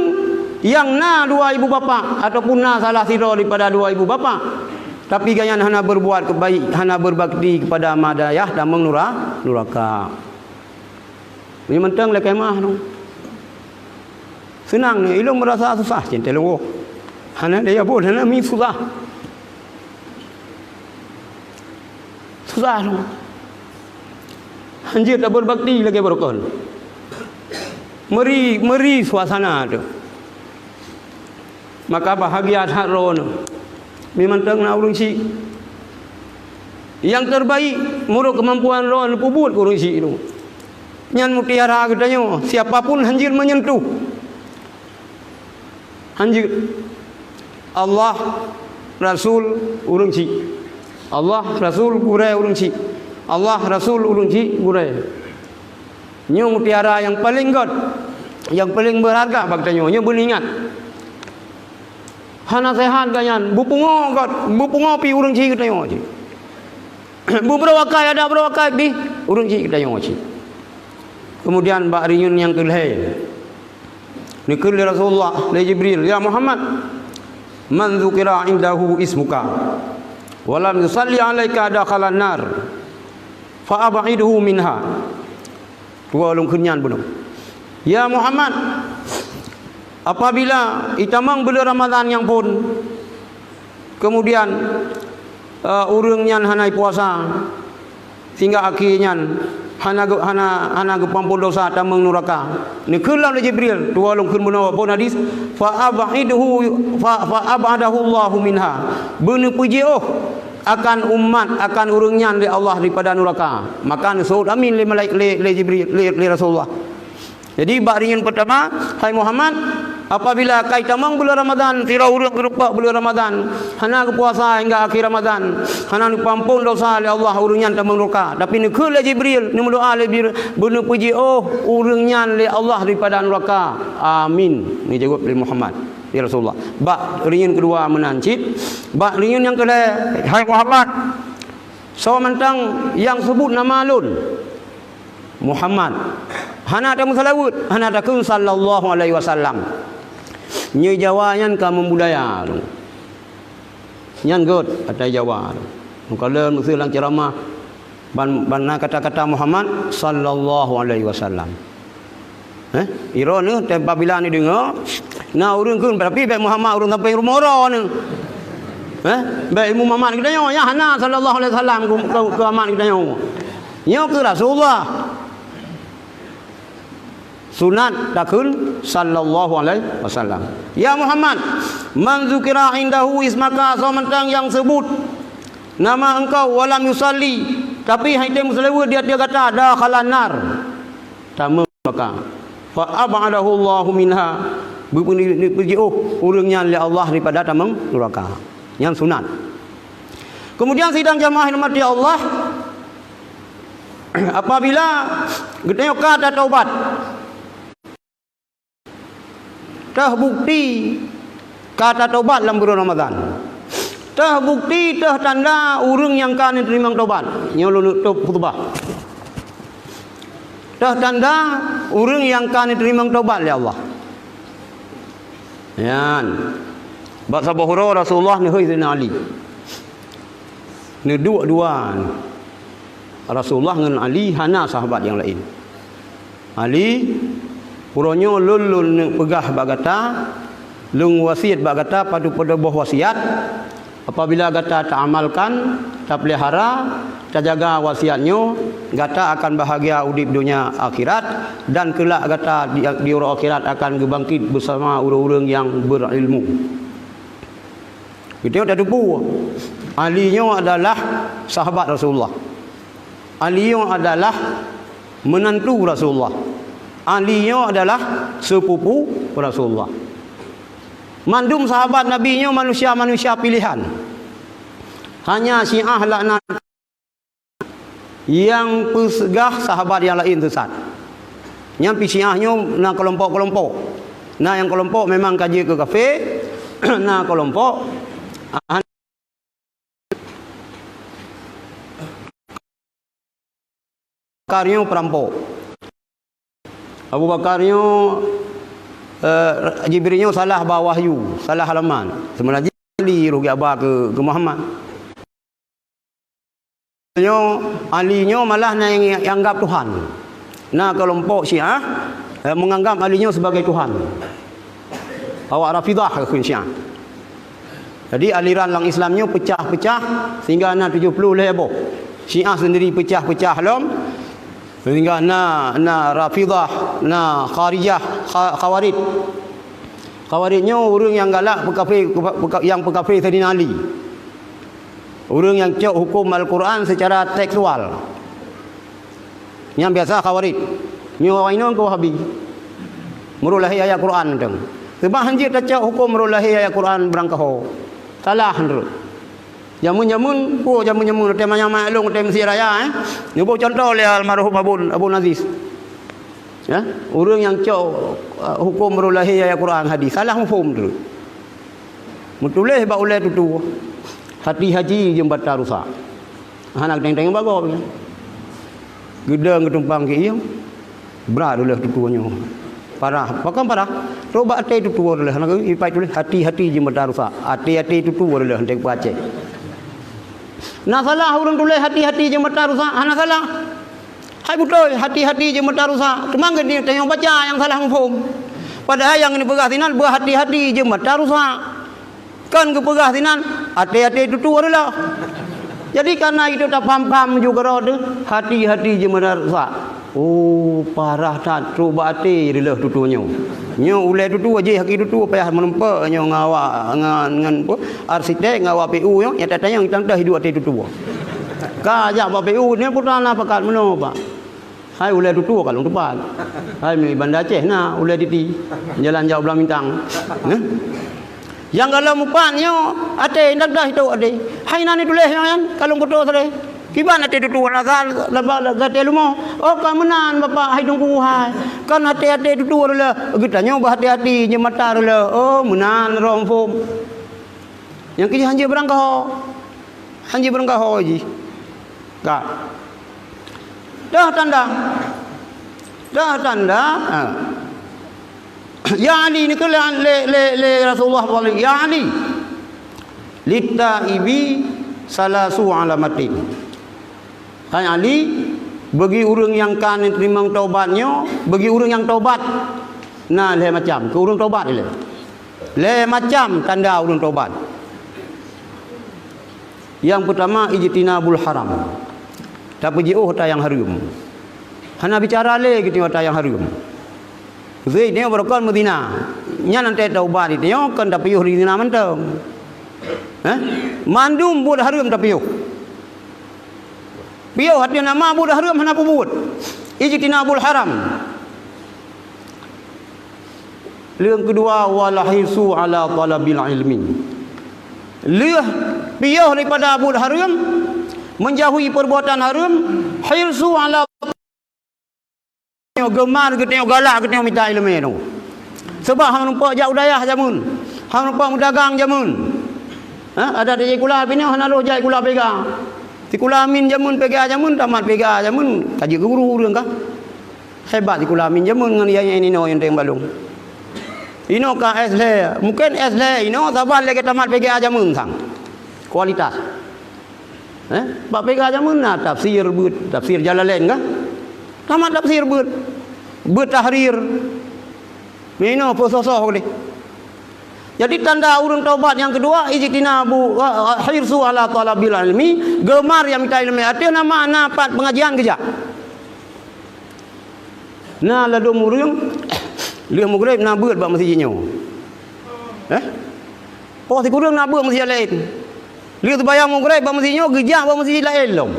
nyang na dua ibu bapak ataupun na salah sidroe daripada dua ibu bapak, tapi gobnyan hana berbuat kebaik, hana berbakti kepada mak dan ayah, tamong nura-, nuraka. Meunyoe mantong lakée meu'ah nyoe. Seunang nyoe, ilôn meurasa susah cinta lôn. Hana daya buet, hana mi susah. Susah nyoe. Hanjeuet taberbakti lagée barokon. Meuri, meuri suasana teuh. Maka bahagia that droeneuh. Meunyoe mantong na ureuëng chik. Nyang terbaik, meunurot keumampuan droeneuh peubuet keu ureuëng chik nyoe. Nyan mutiara geutanyoe, siapa pun hanjeuet meunyentuh. Lanjut. Allah, Rasul, ureuëng chik. Allah, Rasul, gurée, ureuëng chik. Allah, Rasul, ureuëng chik, gurée. Nyoe mutiara nyang paleng gét, nyang paleng beurharga bak tanyoe. Nyoe beuingat. Hana seuhat geuh nyan, beupungo gét, beupungo pih ureuëng chik geutanyoe chik. Beubaroe akai, adak baroe akai pih ureuëng chik geutanyoe chik. Keumudian bak reunyeun nyang keulhée, neukheun lé Rasulullah, lé Jibril, "Ya Muhammad, man dzukira indahu ismuka, wa lam yusalli alaika dakhalan nar, fa ab'idhu minha." Dua lôn kheun nyan bunoe. Ya Muhammad, apabila itamong buleuen Ramadhan nyang phon, keumudian, eh, ureuëng nyan hana ipuasa, sehingga akhé nyan hana geu-, hana, hana geupeuampon dosa tamong nuraka. Neukheun lom lé Jibril, dua lôn kheun bunoe phon hadis, fa ab'idhu, fa, fa ab'adahu Allahu minha. Beuneupeujeuôh akan umat, akan ureuëng nyan lé Allah daripada nuraka. Maka neuseuôt amin lé malaik-, lé, lé Jibril, lé, lé Rasulullah. Jadi, bak reunyeun peurtama, hai Muhammad, apabila ka itamong buleuen Ramadhan, sidroe ureuëng geurumpok buleuen Ramadhan, hana geupuasa hingga akhé Ramadhan, hana neupeuampon dosa lé Allah, ureuëng nyan tamong nuraka. Tapi neukheun lé Jibril, neumeudoá lé Jibril, beuneupeujeuôh ureuëng nyan lé Allah daripada nuraka. Amin, neujaweueb lé Muhammad, ya Rasulullah. Bak reunyeun keudua meunan cit, bak reunyeun nyang keulhée, hai Muhammad, soe mantong nyang seubut nama lôn, Muhammad, hana tameuseulaweuet, hana takheun sallallahu alaihi wasallam, nyoe Jawa nyan ka meubudaya. Nyan gét ata Jawa. Meukalon meuseu lam ceuramah ban, ban na kata-kata Muhammad sallallahu alaihi wasallam. Eh, iroh neuh, apabila neudeungoe, na ureuëng kheun, tapi bék Muhammad ureuëng sampéng rumoh uroe neuh. Eh, bék ilmu Muhammad geutanyoe, nyan hana sallallahu alaihi wasallam keu, keu, keu Muhammad geutanyoe. Nyoe keu Rasulullah. Sunat takheun sallallahu alaihi wasallam. Ya Muhammad, man dzukira indahu ismuka, soe mantong nyang seubut nama engkau, wa lam yusalli, tapi han item meuseulaweuet di ateueh gata, dakhalan nar, tamong nuraka. Fa ab'adahu Allahu minha, beupeujiôh ureuëng nyan lé Allah daripada tamong nuraka. Nyan sunat. Keumudian sidang jamaah rahmati Allah, apabila geutanyoe ka tataubat, teuh bukti ka tataubat lam buleuen Ramadhan. Teuh bukti, teuh tanda ureuëng nyang ka neuteurimong taubat. Nyoe lôn tôb khutbah. Teuh tanda ureuëng nyang ka neuteurimong taubat lé Allah. Nyan. Bak saboh uroe Rasulullah neuhôi Saidina Ali. Neuduek dua. Rasulullah ngon Ali, hana sahabat nyang laén. Ali, uroe nyoe lôn, lôn neupeugah bak gata, lôn wasiet bak gata padub-padub boh wasiat, apabila gata taamalkan, tapeulihara, tajaga wasiat nyoe, gata akan bahagia udeb donya akhirat, dan keulak gata di, di uroe akhirat akan geubangkét beusama ureuëng-ureuëng nyang beurilmu. Geutanyoe tateupeue, Ali nyoe adalah sahabat Rasulullah. Ali nyoe adalah meunantu Rasulullah. Ali nyoe adalah seupupu Rasulullah. Mandum sahabat Nabi nyoe manusia-manusia pilehan. Hanya Syiah laknat nyang peugah sahabat nyang laén sesat. Nyang pi Syiah nyoe na keulompok-keulompok. Na nyang keulompok memang ka jeuet keu kafé, na keulompok Bakar nyoe peurampok. Abu Bakar nyoe, eh, Jibril nyoe salah ba wahyu, salah alamat. Seubeuna jih Ali roh geuba keu, keu Muhammad. Nyoe, Ali nyoe malah na nyang, nyang anggap Tuhan. Na keulompok Syiah, eh, menganggap Ali nyoe sebagai Tuhan. Awak Rafidah kheun Syiah. Jadi, aliran lam Islam nyoe peucah-peucah sehingga na tujoh ploh lhée boh. Syiah sendiri peucah-peucah lom sehingga na, na Rafidah, na Kharijah, Kha-, Khawarij. Khawarij nyoe ureuëng nyang galak peukafé, peuka-, nyang peukafé Saidina Ali. Ureuëng nyang cok huköm Al-Quran secara tekstual. Nyang biasa Khawarij. Nyoe awak inong keu Wahabi. Meurok lahé ayat Quran mantong. Teuma hanjeuet tacok huköm roh lahé ayat Quran beurangkaho. Salah nurot. Jameun-jameun, oh, jameun-jameun, watèe manyang mak lôn, watèe meuseujid raya, eh. Neuboh cuntoh lé almarhum Abon, Abon Aziz. Ya, ureueng nyang cok, uh, huköm roh lahé ayat Quran hadis, salah muphom tu. Meutuléh bak ulèe tutoe, "Hati-hati jeumbatan rusak." Hana geuténg-téng bak gob nyan. Geudong geutumpang keu ié, brat ulèe tutoe nyoe. Parah, pakon parah? Trok bak até tutoe ulèe, hana geu-, ipai tuléh, "Hati-hati jeumbatan rusak." Até-até tutoe ulèe, hana geupeugah Aceh. Na salah ureueng tuléh, "Hati-hati jeumbatan rusak"? Hana salah. Hai beutôi, "Hati-hati jeumbatan rusak." Teuma geutanyoe baca nyang salah muphom. Padahai nyang geupeugah sinan, "Beuhati-hati jeumbatan rusak." Kan geupeugah sinan, "Até-até tutoe reuloh." Jadi, kareuna itu tapaham-paham ju keudroe teuh, "Hati-hati jeumbatan rusak." Oh, parah that, trok bak até reuloh tutoe nyoe. Nyoe ulèe tutoe, jih haki tutoe, payah meurumpok nyoe ngon awak, ngon, ngon, apa, arsitek, ngon awak P U nyoe, nyang tatanyong tang teuh hidup até tutoe. Ka jak bak P U, nyoe putra na pakat meunoe, Pak. Hai ulèe tutoe ka lôn teupat. Hai mi Banda Aceh na ulèe titi. Jalan jauh Blang Bintang. Neh. Nyang gohlom mupat nyoe até, indak dah itu até. Hai na neutuléh nyoe nyan, ka lôn kuto sabe. Kiban até tutoe rasa laba gata lumo. Oh, ka meunan Bapak, hai Teungku hai. Kan até-até tutoe reuloh. Geutanyoe beuhati-hati jeumbatan reuloh. Oh, meunan roh muphom. Nyang keu jih hanjeuet beurangkaho. Hanjeuet beurangkaho jih. Ka. Dah tanda. Dah tanda. Ha. Ya Ali, neukalon lé, lé, lé Rasulullah, "Ya Ali, littaibi salasu alamatin." Hai Ali, bagi ureueng nyang ka neuteurimong taubat nyoe, bagi ureueng nyang taubat, na lhèe macam. Keu ureueng taubat ilèe. Lhèe macam tanda ureueng taubat. Nyang peutama, ijtinabul haram. Tapeujiôh ata nyang hareuem. Hana bicara lé geutanyoe ata nyang hareuem. Zina, beurukon, meuzina. Nyan até taubat geutanyoe kon tapiôh di zina mantong. Heh? Mandum buet hareuem tapiôh. Piôh ateueh nama buet hareuem hana peubuet. Ijtinabul haram. Nyang keudua, wal hirsu ala talabil ilmi. Lheueh piôh daripada buet hareuem, menjauhi perbuatan hareuem, hirsu ala geuteumé, geuteumé galak geuteumé mita ileumé nyoe. Sabab han meurumpok jak u dayah jameun, han meurumpok meudagang jameun. Ha, adak di sikula binoe hana lôh jak sikula pega. Sikula min jameun, pega jameun, tamat pega jameun, ka jeuet keu guru ureueng ka. Hebat sikula min jameun ngon yayai inoe nyang teueng balong. Inoe ka S lhèe, mungken S lhèe inoe saban lagèe tamat pega jameun sang. Kualitas. Eh, bak pega jameun na tafsir beuet, tafsir Jalalain ka. Tamat tafsir beuet. Beuet tahrir. Inoe peusoh-soh deh. Jadi tanda ureueng taubat nyang keudua, ijtinabu, eh, hirsu ala talabil ilmi, geumar nyang mita ileumé. Ateueh nama na pat pengajian geujak. Na ladôm ureueng, lheueh meugreb na beuet bak meuseujid nyoe. Eh? Poh sikureueng na beuet meuseujid laén. Lheueh seumayang meugreb bak meuseujid nyoe, geujak bak meuseujid laén lom.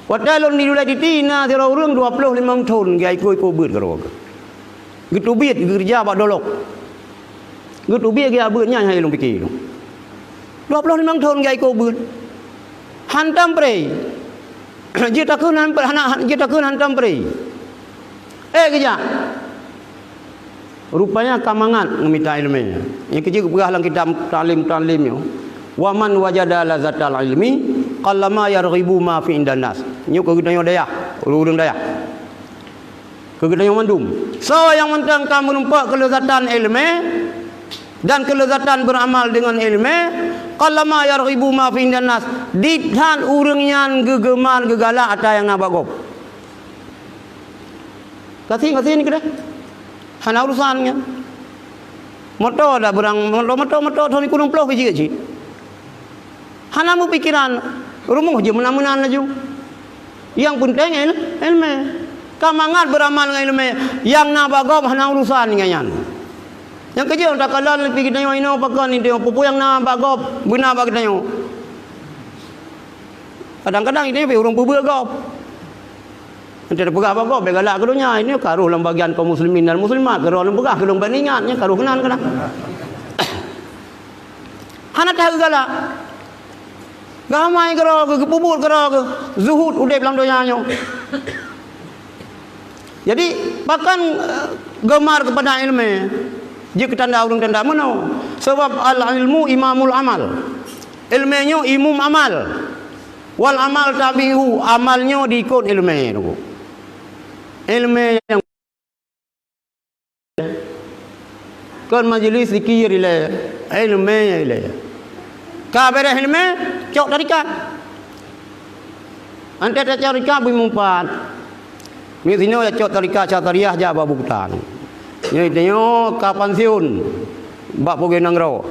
Watèe lôn di Dulai Titi na sidroe ureueng dua ploh limong thon geuikô-ikô beuet keudroe. Geuteubiet geukeureuja bak Dolok. Geuteubiet geujak beuet nyan hai lôn pike. Dua ploh limong thon geuikô beuet. Hantom pré. Jeuet takheun han-, hana, jeuet takheun hantom pré. Eh, geujak. Rupanya ka mangat ngon mita ileumé. Nyang keujeuet geupeugah lam kitab Ta'lim Muta'allim nyoe, "Wa man wajada lazatal ilmi qallama yarghibu ma fi indan nas." Nyoe keu geutanyoe dayah, ureueng-ureueng dayah. Keu geutanyoe mandum. Soe nyang mantong ka meurumpok keuleuzatan ileumé dan keuleuzatan beuramal deungon ileumé, qallama yarghibu ma fi indan nas, dit that ureueng nyan geugeumar geugalak ata nyang na bak gob. Gasien-gasien keudeh. Hana urusan nyan. Moto dak beurang, moto, moto, moto thon kureueng ploh biji cit. Hana meupikeran, rumoh jih meunan-meunan laju. Nyang peunteng il-, ileumé. Ka mangat beuramal ngon ileumé, nyang na bak gob hana urusan ngon nyan. Nyang keujeuet takalon lé pih geutanyoe inoe pakon nyoe, peue-peue nyang na bak gob beuna bak geutanyoe. Kadang-kadang geutanyoe pih ureueng peubeuet gob. Ente peugah bagoe, bèk galak keu donya. Ini ka rôh lam bagian kaum muslimin dan muslimat, keu droeneuh peugah, keu lôn bèk ingat, nyan ka rôh keunan, keunan. Hana that galak. Geuhamai keudroe geuh, geupeubuet keudroe geuh, zuhud udép lam donya nyoe. Jadi, pakon, eh, gemar keupada ileumèe, jeuet keu tanda ureueng tanda meunoe. Sabab al-ilmu imamul amal. Ileumèe nyoe imum amal. Wal amal tabi'uhu, amal nyoe diikot ileumèe, teungku. Ileumèe nyang kon majlis zikir ilèe, ileumèe ilèe. Ka beureh ileumèe, cok tarekat. Ante tacok tarekat beu meupat. Nyoe sinoe ya cok tarekat Syatariah jak bak buku tan. Nyoe tanyoe ka pansiun bak pegawai nanggroe.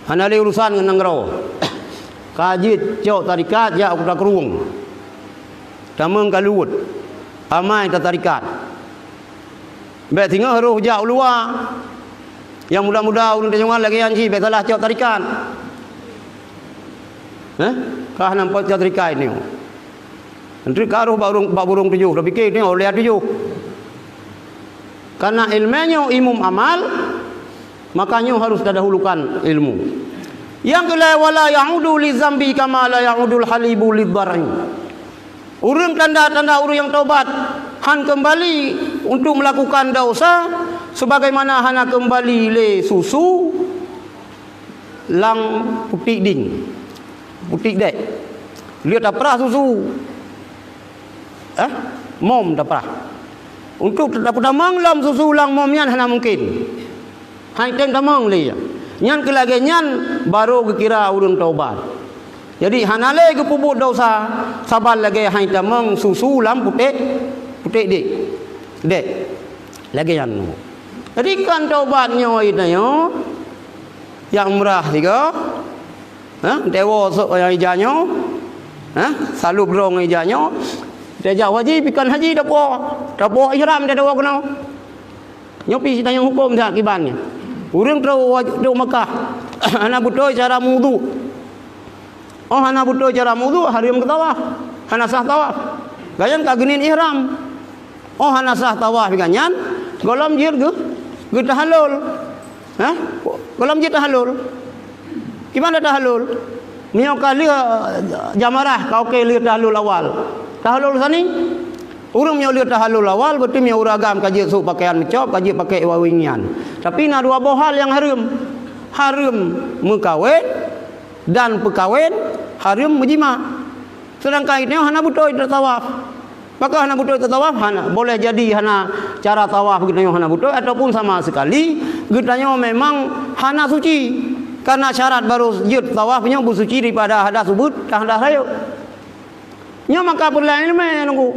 Hana lé urusan ngon nanggroe. Ka jeuet cok tarekat jak u Kuta Krueng. Tamong ka luwot. Amai tatarekat. Bèk singoh rôh jak u luwa. Nyang muda-muda ureueng tanyoe lagèe nyan cit bèk salah cok tarekat. Heh? Ka hana pot cok tarekat nyoe. Nanti ka rôh bak burông, bak burông tujoh, tapike nyoe lhèe tujoh. Karena ileumèe nyoe imum amal, maka nyoe harus tadahulukan ilmu. Nyang keulhèe, wala ya'udu li zambi kama la ya'udul halibu li dhar'i. Ureueng tanda-tanda ureueng nyang taubat han keumbali untuk meulakukan desya sebagaimana hana keumbali lé susu lam putéh dieng, putéh dèk. Lheueh taprah susu, eh, mom taprah. Untuk tapeutamong lom susu lam mom nyan hana mungken. Han tem tamong lé. Nyan keu lagèe nyan barô geukira ureueng taubat. Jadi hana lé geupeubuet desya saban lagèe han tamong susu lam putéh, putéh dèk. Dèk. Lagèe nyan. Jadi kan taubat nyoe tanyoe nyang umrah sigoe. Ha, tewo sok nyang ija nyoe. Ha, salub rong ija nyoe. Tejak haji, pikan haji tapo. Tapo ihram teuh tawo keunoe. Nyoe pih sitanyong huköm that kiban nyan. Ureueng trok wa-, trok Makkah, hana beutôi cara meuwudhu. Oh, hana beutôi cara meuwudhu, hareuem keu tawaf. Hana sah tawaf. Gobnyan ka geuneuk ihram. Oh, hana sah tawaf gobnyan, gohlom jeuet geu-, geutahallul. Hah? Gohlom jeuet tahallul. Kiban tahallul? Meunyoe ka lheueh jamarah, ka oke lheueh tahallul awal. Tahallul sani? Ureueng meunyoe lheueh tahallul awal, berarti meunyoe ureueng agam ka jeuet sôk pakaian meucôb, ka jeuet pakai wawéng nyan. Tapi na dua boh hal nyang hareuem. Hareuem meukawen dan peukawen, hareuem meujima. Seudangkan geutanyoe hana beutôi tatawaf. Pakon hana beutôi tatawaf? Hana, boleh jadi hana cara tawaf geutanyoe hana beutôi, ataupun sama sekali geutanyoe memang hana suci. Karena syarat barô jeuet tawaf nyoe beusuci daripada hadas ubeut dan hadas rayeuk. Nyoe maka peureulèe ileumèe nunggu.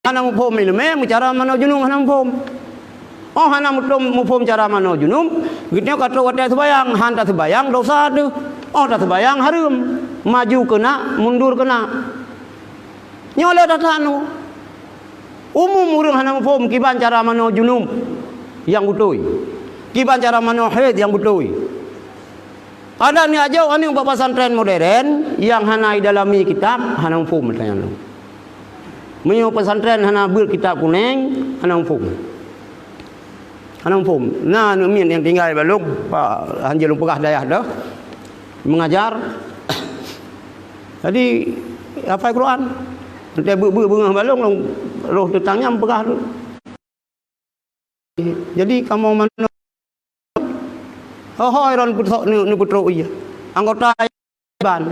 Hana muphom ileumèe, meucara manoe junub hana muphom. Oh, hana muphom, muphom cara manoe junub, geutanyoe ka trok watèe seubayang, han taseubayang dosa teuh. Oh, taseubayang hareuem, maju keunak, mundur keunak. Nyoe lé that-that nyoe. Umum ureueng hana muphom kiban cara manoe junub nyang beutôi. Kiban cara manoe haid nyang beutôi. Adak neujak jok aneuk bak pesantren modern nyang hana idalami kitab, hana muphom meutanyoe. Meunyoe pesantren hana beuet kitab kunéng, hana muphom. Hana muphom. Na aneuk miet nyang tinggai bak lôn, bak hanjeuet lôn peugah dayah teuh, mengajar. Jadi, hafai Quran. Entah beuet-beuet beungoh bak lôn, lôn roh teutang nyan peugah tu. Jadi, kamoe manoe, ho-ho droen peutrok, neu-, neupeutrok ie. Anggota ban.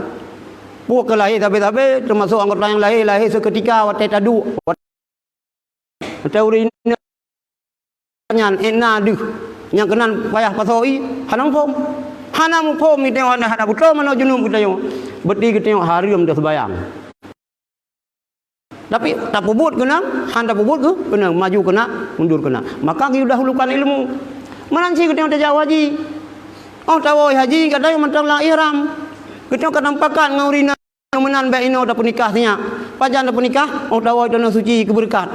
Peue keu lahé sabe-sabe, teumasok anggota nyang lahé, lahé seukeutika watèe taduek. Watèe ureueng nyan, ék na deuh nyang keunan payah pasoe ie, hana muphom. Hana muphom geutanyoe, hana beutôi manoe junub geutanyoe. Berarti geutanyoe hareuem teuh seubayang. Tapi tapeubuet keunan, han tapeubuet keu-, keunan, maju keunak, mundur keunak. Maka geudahulukan ilmu. Meunan cit geutanyoe tajak haji. Oh, tawoe haji, geutanyoe mantong lam ihram. Geutanyoe ka tamupakat ngon ureueng inong meunan bèk inoe tapeunikah sinyak. Pajan tapeunikah, oh, tawoe tanoh suci keu beureukat.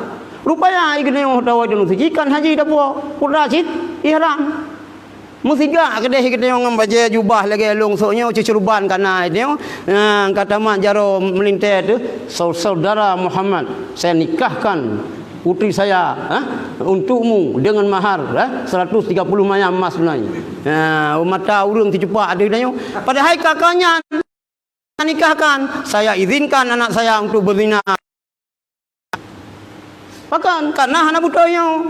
Rupanya, geutanyoe oh, tawoe tanoh suci, kan haji tapuwoe. Peue cit? Ihram. Meusigak keudeh geutanyoe ngon bajée jubah lagée lôn sôk nyoe, ceuceuruban ka na geutanyoe. Nah, ka tamat jaroe meulintée teuh, "Sau-, Saudara Muhammad, saya nikahkan putri saya, ha, untukmu dengan mahar, ha, seratus tiga puluh mayam emas tunai." Nah, mata ureuëng teucupak ateueh geutanyoe. Padahai ka, ka nyan nikahkan, saya izinkan anak saya untuk berzina. Pakon? Karena hana beutôi nyoe.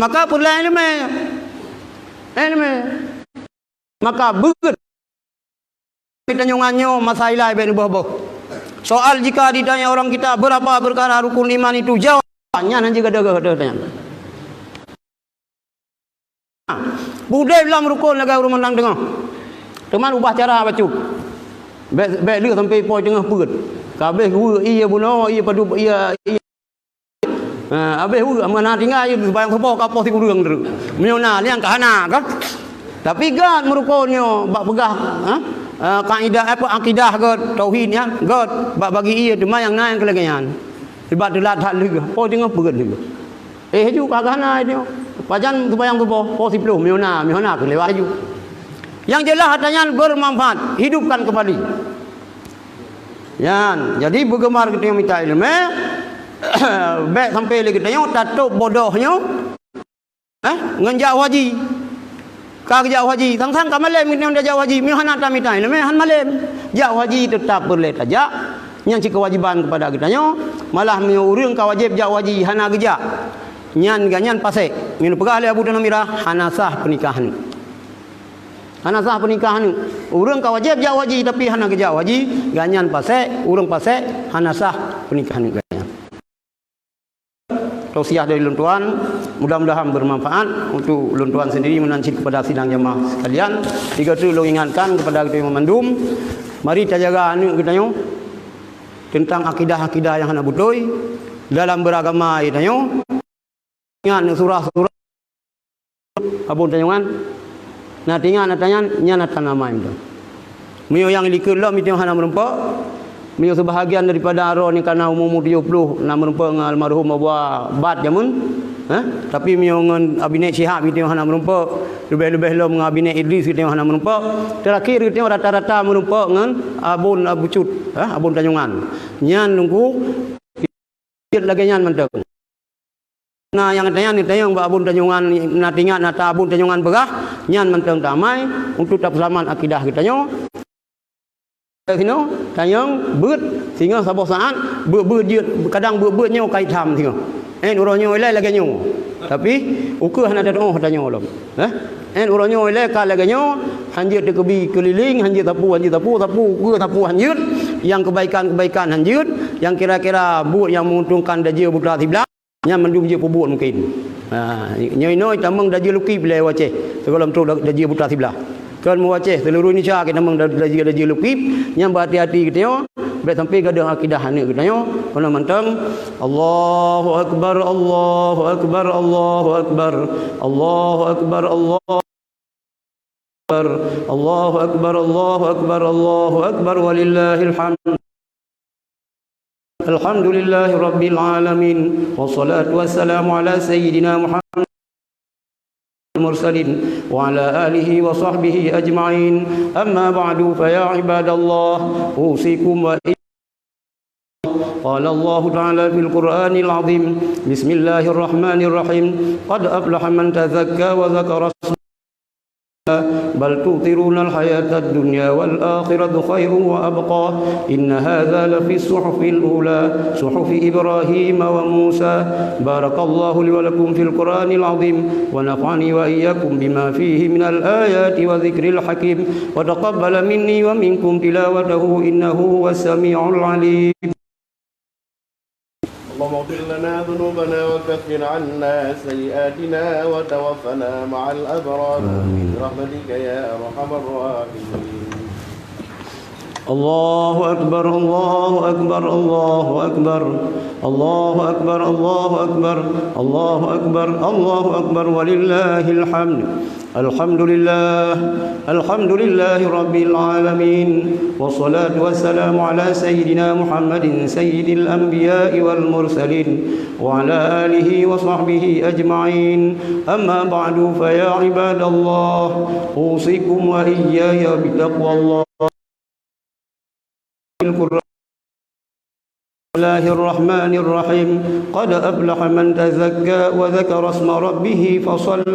Maka peureulée iéleumé. Iéleumé. Maka beuet. Kita nyongan nyoe masa ilai bèk neuboh-boh. Soal jika ditanya orang kita berapa perkara rukun iman itu, jawab, nyan hana jeuet geuh tanya. Beudeb lom rukun lagée ureuëng mandang teungoh. Teuma ubah cara bacut. Bèk, bèk lheueh sampai po teungoh peuet. Ka abéh weuek ié bunoe, ié padub, ié, ié. Ha, abéh weuek, mana tinggai ié, sembahyang suboh ka poh sikureueng teuk. Meunyoe na, liang ka hana, kan? Tapi gét meurukon nyoe, bak peugah, ha? Eh, kaidah, apa, akidah gét, tauhid nyan, gét, bak bagi ié, teuma nyang na nyang keu lagée nyan. Sebab teulat that lheueh, po teungoh peuet lheueh. Eh, laju ka geuhana nyoe. Pajan sembahyang suboh, po siplôh, meunyoe na, meunyoe na keu lewat laju. Yang jelas, ata nyan bermanfaat, hidupkan kembali. Nyan, jadi beugeumar geutanyoe mita iéleumé, bèk sampai lé geutanyoe tatôb bodoh nyoe, eh, ngon jak haji. Ka geujak haji, sang-sang ka malém geutanyoe jak haji, meunyoe hana tamita iéleumé, han malém. Jak haji teutap peureulée tajak, nyan cit keuwajéban keupada geutanyoe, malah meunyoe ureuëng ka wajéb jak haji hana geujak, nyan geuh nyan pasék. Meunyoe peugah lé Abu Tanah Mirah, hana sah peunikah nyoe. Hana sah peunikah nyoe. Ureuëng ka wajéb jak haji tapi hana geujak haji, geuh nyan pasék, ureuëng pasék, hana sah peunikah nyoe geuh nyan. Tausiah dari lôn tuan, mudah-mudahan bermanfaat untuk lôn tuan sendiri meunan cit kepada sidang jamaah sekalian. Tiga tu lôn ingatkan kepada kita mandum, mari tajaga aneuk geutanyoe tentang akidah-akidah nyang hana beutôi dalam beragama geutanyoe. Ingat surah-surah Abon tanyoe nyan, na tingat na tanyan, nyan na tanamai mantong. Meunyoe nyang likot lom itong hana meurumpok, meunyoe seubahagian daripada droe nyang ka na umu-umu tujoh ploh na meurumpok ngon almarhum Abu Bat jameun, eh, tapi meunyoe ngon Abinék Syihab itong hana meurumpok, leubeh-leubeh lom ngon Abinék Idris itong hana meurumpok, teurakhir itong rata-rata meurumpok ngon Abon Abu Cut, eh, Abon Tanyoe nyan. Nyan lungku jeuet lagée nyan mantong. Na nyang tanyong, tanyong bak Abon Tanyoe nyan, na tingat na ta Abon Tanyoe nyan peugah, nyan mantong tamai untuk tapeuseulamat akidah geutanyoe. Sinoe tanyong beuet singoh saboh saát, beuet-beuet jeuet, kadang beuet-beuet nyoe ka itam singoh. Eh, uroe nyoe ilée lagée nyoe. Tapi ukeue hana tatuoh tanyoe lom. Eh? Eh, uroe nyoe ilée ka lagée nyoe, hanjeuet teukeubi keulileng, hanjeuet sapu, hanjeuet sapu, sapu ukeue sapu hanjeuet, nyang keubaikan-keubaikan hanjeuet, nyang kira-kira buet nyang meuuntungkan dajeu buta siblah. Nyan mandum jeuet peubuet mungken. Ha, nyoe inoe tamong dajeu lukib lé u Aceh, sigohlom trok dajeu buta siblah. Kon mu Aceh, seuluruh Indonesia kita tamong da-, dajeu, dajeu lukib, nyan beuhati-hati geutanyoe, bèk sampai gadôh akidah aneuk geutanyoe, keunoe mantong, Allahu Akbar, Allahu Akbar, Allahu Akbar, Allahu Akbar, Allahu Akbar, Allahu Akbar, Allahu Akbar, Allahu Akbar, walillahil hamd. Alhamdulillahi rabbil alamin. Wassalatu wassalamu ala sayyidina Muhammad mursalin wa ala alihi wa sahbihi ajma'in. Amma ba'du, fa ya ibadallah, usikum wa Qala Allahu ta'ala fil Qur'anil azim, bismillahirrahmanirrahim, qad aflaha man tazakka wa dzakara isma, bal tu'thirunal hayatad dunya wal akhiratu khairun wa abqa, inna hadza lafis suhufil ula, suhufi Ibrahim wa Musa. Barakallahu li wa lakum fil Qur'anil azim, wa nafa'ani wa iyyakum bima fihi minal ayati wa dzikril hakim, wa taqabbala minni wa minkum tilawatahu innahu huwas sami'ul alim. اللهم اغفر لنا ذنوبنا وكفر عنا سيئاتنا وتوفنا مع الأبرار. آمين. برحمتك يا أرحم الراحمين. الله أكبر، الله أكبر، الله أكبر. الله أكبر، الله أكبر، الله أكبر، الله أكبر، ولله الحمد. الحمد لله، الحمد لله رب العالمين، والصلاة والسلام على سيدنا محمد سيد الأنبياء والمرسلين، وعلى آله وصحبه أجمعين. أما بعد، فيا عباد الله، أوصيكم وإياي بتقوى الله. القرآن. بسم الله الرحمن الرحيم. قد أفلح من تزكى وذكر اسم ربه فصلى.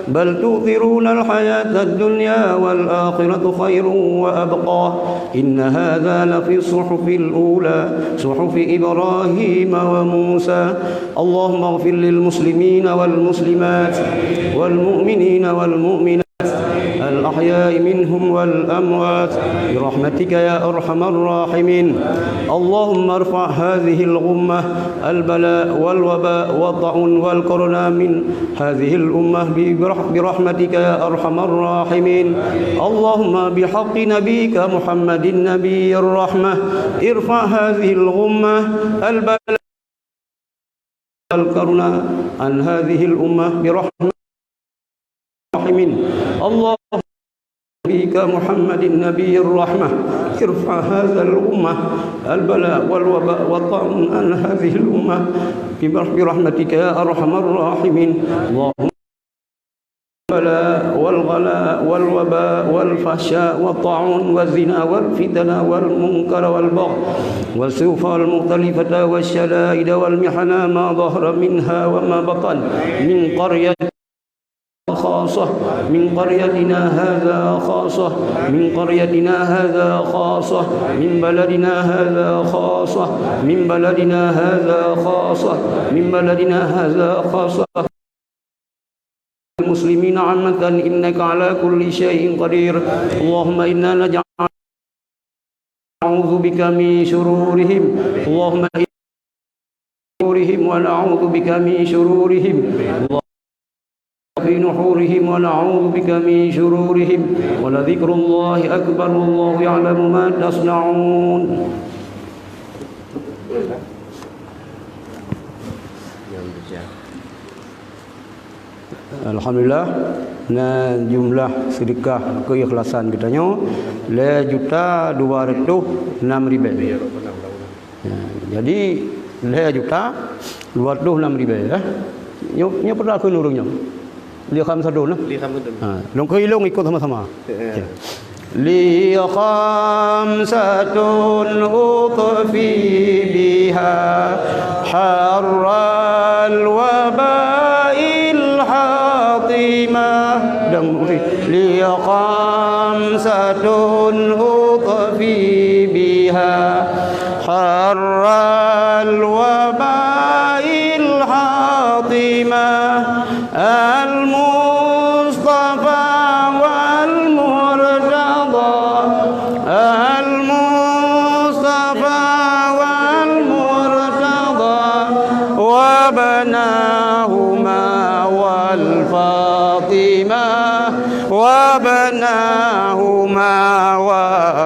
بل تؤثرون الحياة الدنيا والآخرة خير وأبقى. إن هذا لفي الصحف الأولى، صحف إبراهيم وموسى. اللهم اغفر للمسلمين والمسلمات والمؤمنين والمؤمنات الأحياء منهم والأموات برحمتك يا أرحم الراحمين. اللهم ارفع هذه الغمة، البلاء والوباء والطاعون والكورونا من هذه الأمة برح-، برحمتك يا أرحم الراحمين. اللهم بحق نبيك محمد نبي الرحمة، ارفع هذه الغمة، البلاء والكورونا عن هذه الأمة برحمة الراحمين. اللهم بك محمد نبي الرحمة، ارفع هذا الأمة البلاء والوباء والطاعون عن هذه الأمة برحمتك يا أرحم الراحمين. اللهم البلاء والغلاء والوباء والفحشاء والطاعون والزنا والفتن والمنكر والبغي والسفهاء المختلفة والشدائد والمحن ما ظهر منها وما بطن من قرية خاصة، من قريتنا هذا خاصة، من قريتنا هذا خاصة، من بلدنا هذا خاصة، من بلدنا هذا خاصة، من بلدنا هذا خاصة. المسلمين عامة إنك على كل شيء قدير. اللهم إنا نجعل نعوذ بك من شرورهم. اللهم إنا شرورهم ونعوذ بك من شرورهم. اللهم في نحورهم ونعوذ بك من شرورهم. ولذكر الله أكبر والله يعلم ما تصنعون. Alhamdulillah, na jumlah sedekah keikhlasan geutanyoe lhèe juta dua ratus enam ribèe. Ya, jadi lhèe juta dua ratus enam ribèe, eh. Nyoe, nyoe peureulèe keu ureueng nyoe. Li kham sadun, nah. Li kham sadun. Ha, lôn keu ilôn ikot sama-sama. Ya. لي خمسة أطفي بها حر الوباء الحاطمة. Dan لي خمسة أطفي بها حر الوباء الحاطمة. المصطفى والمرتضى، المصطفى والمرتضى، وابناهما والفاطمة، وابناهما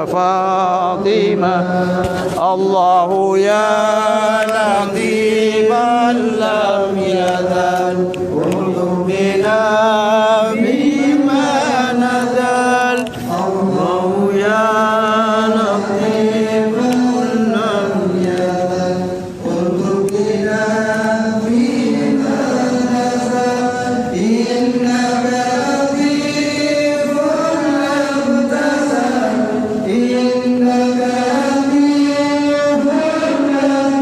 وفاطمة. الله يا لطيفا لم يزل ارزقنا بما نزل. الله يا لطيفا لم يزل ارزقنا بما نزل. إنك لطيف لم تزل. إنك لطيف لم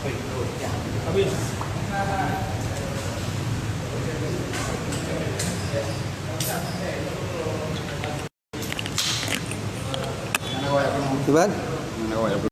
Kiban?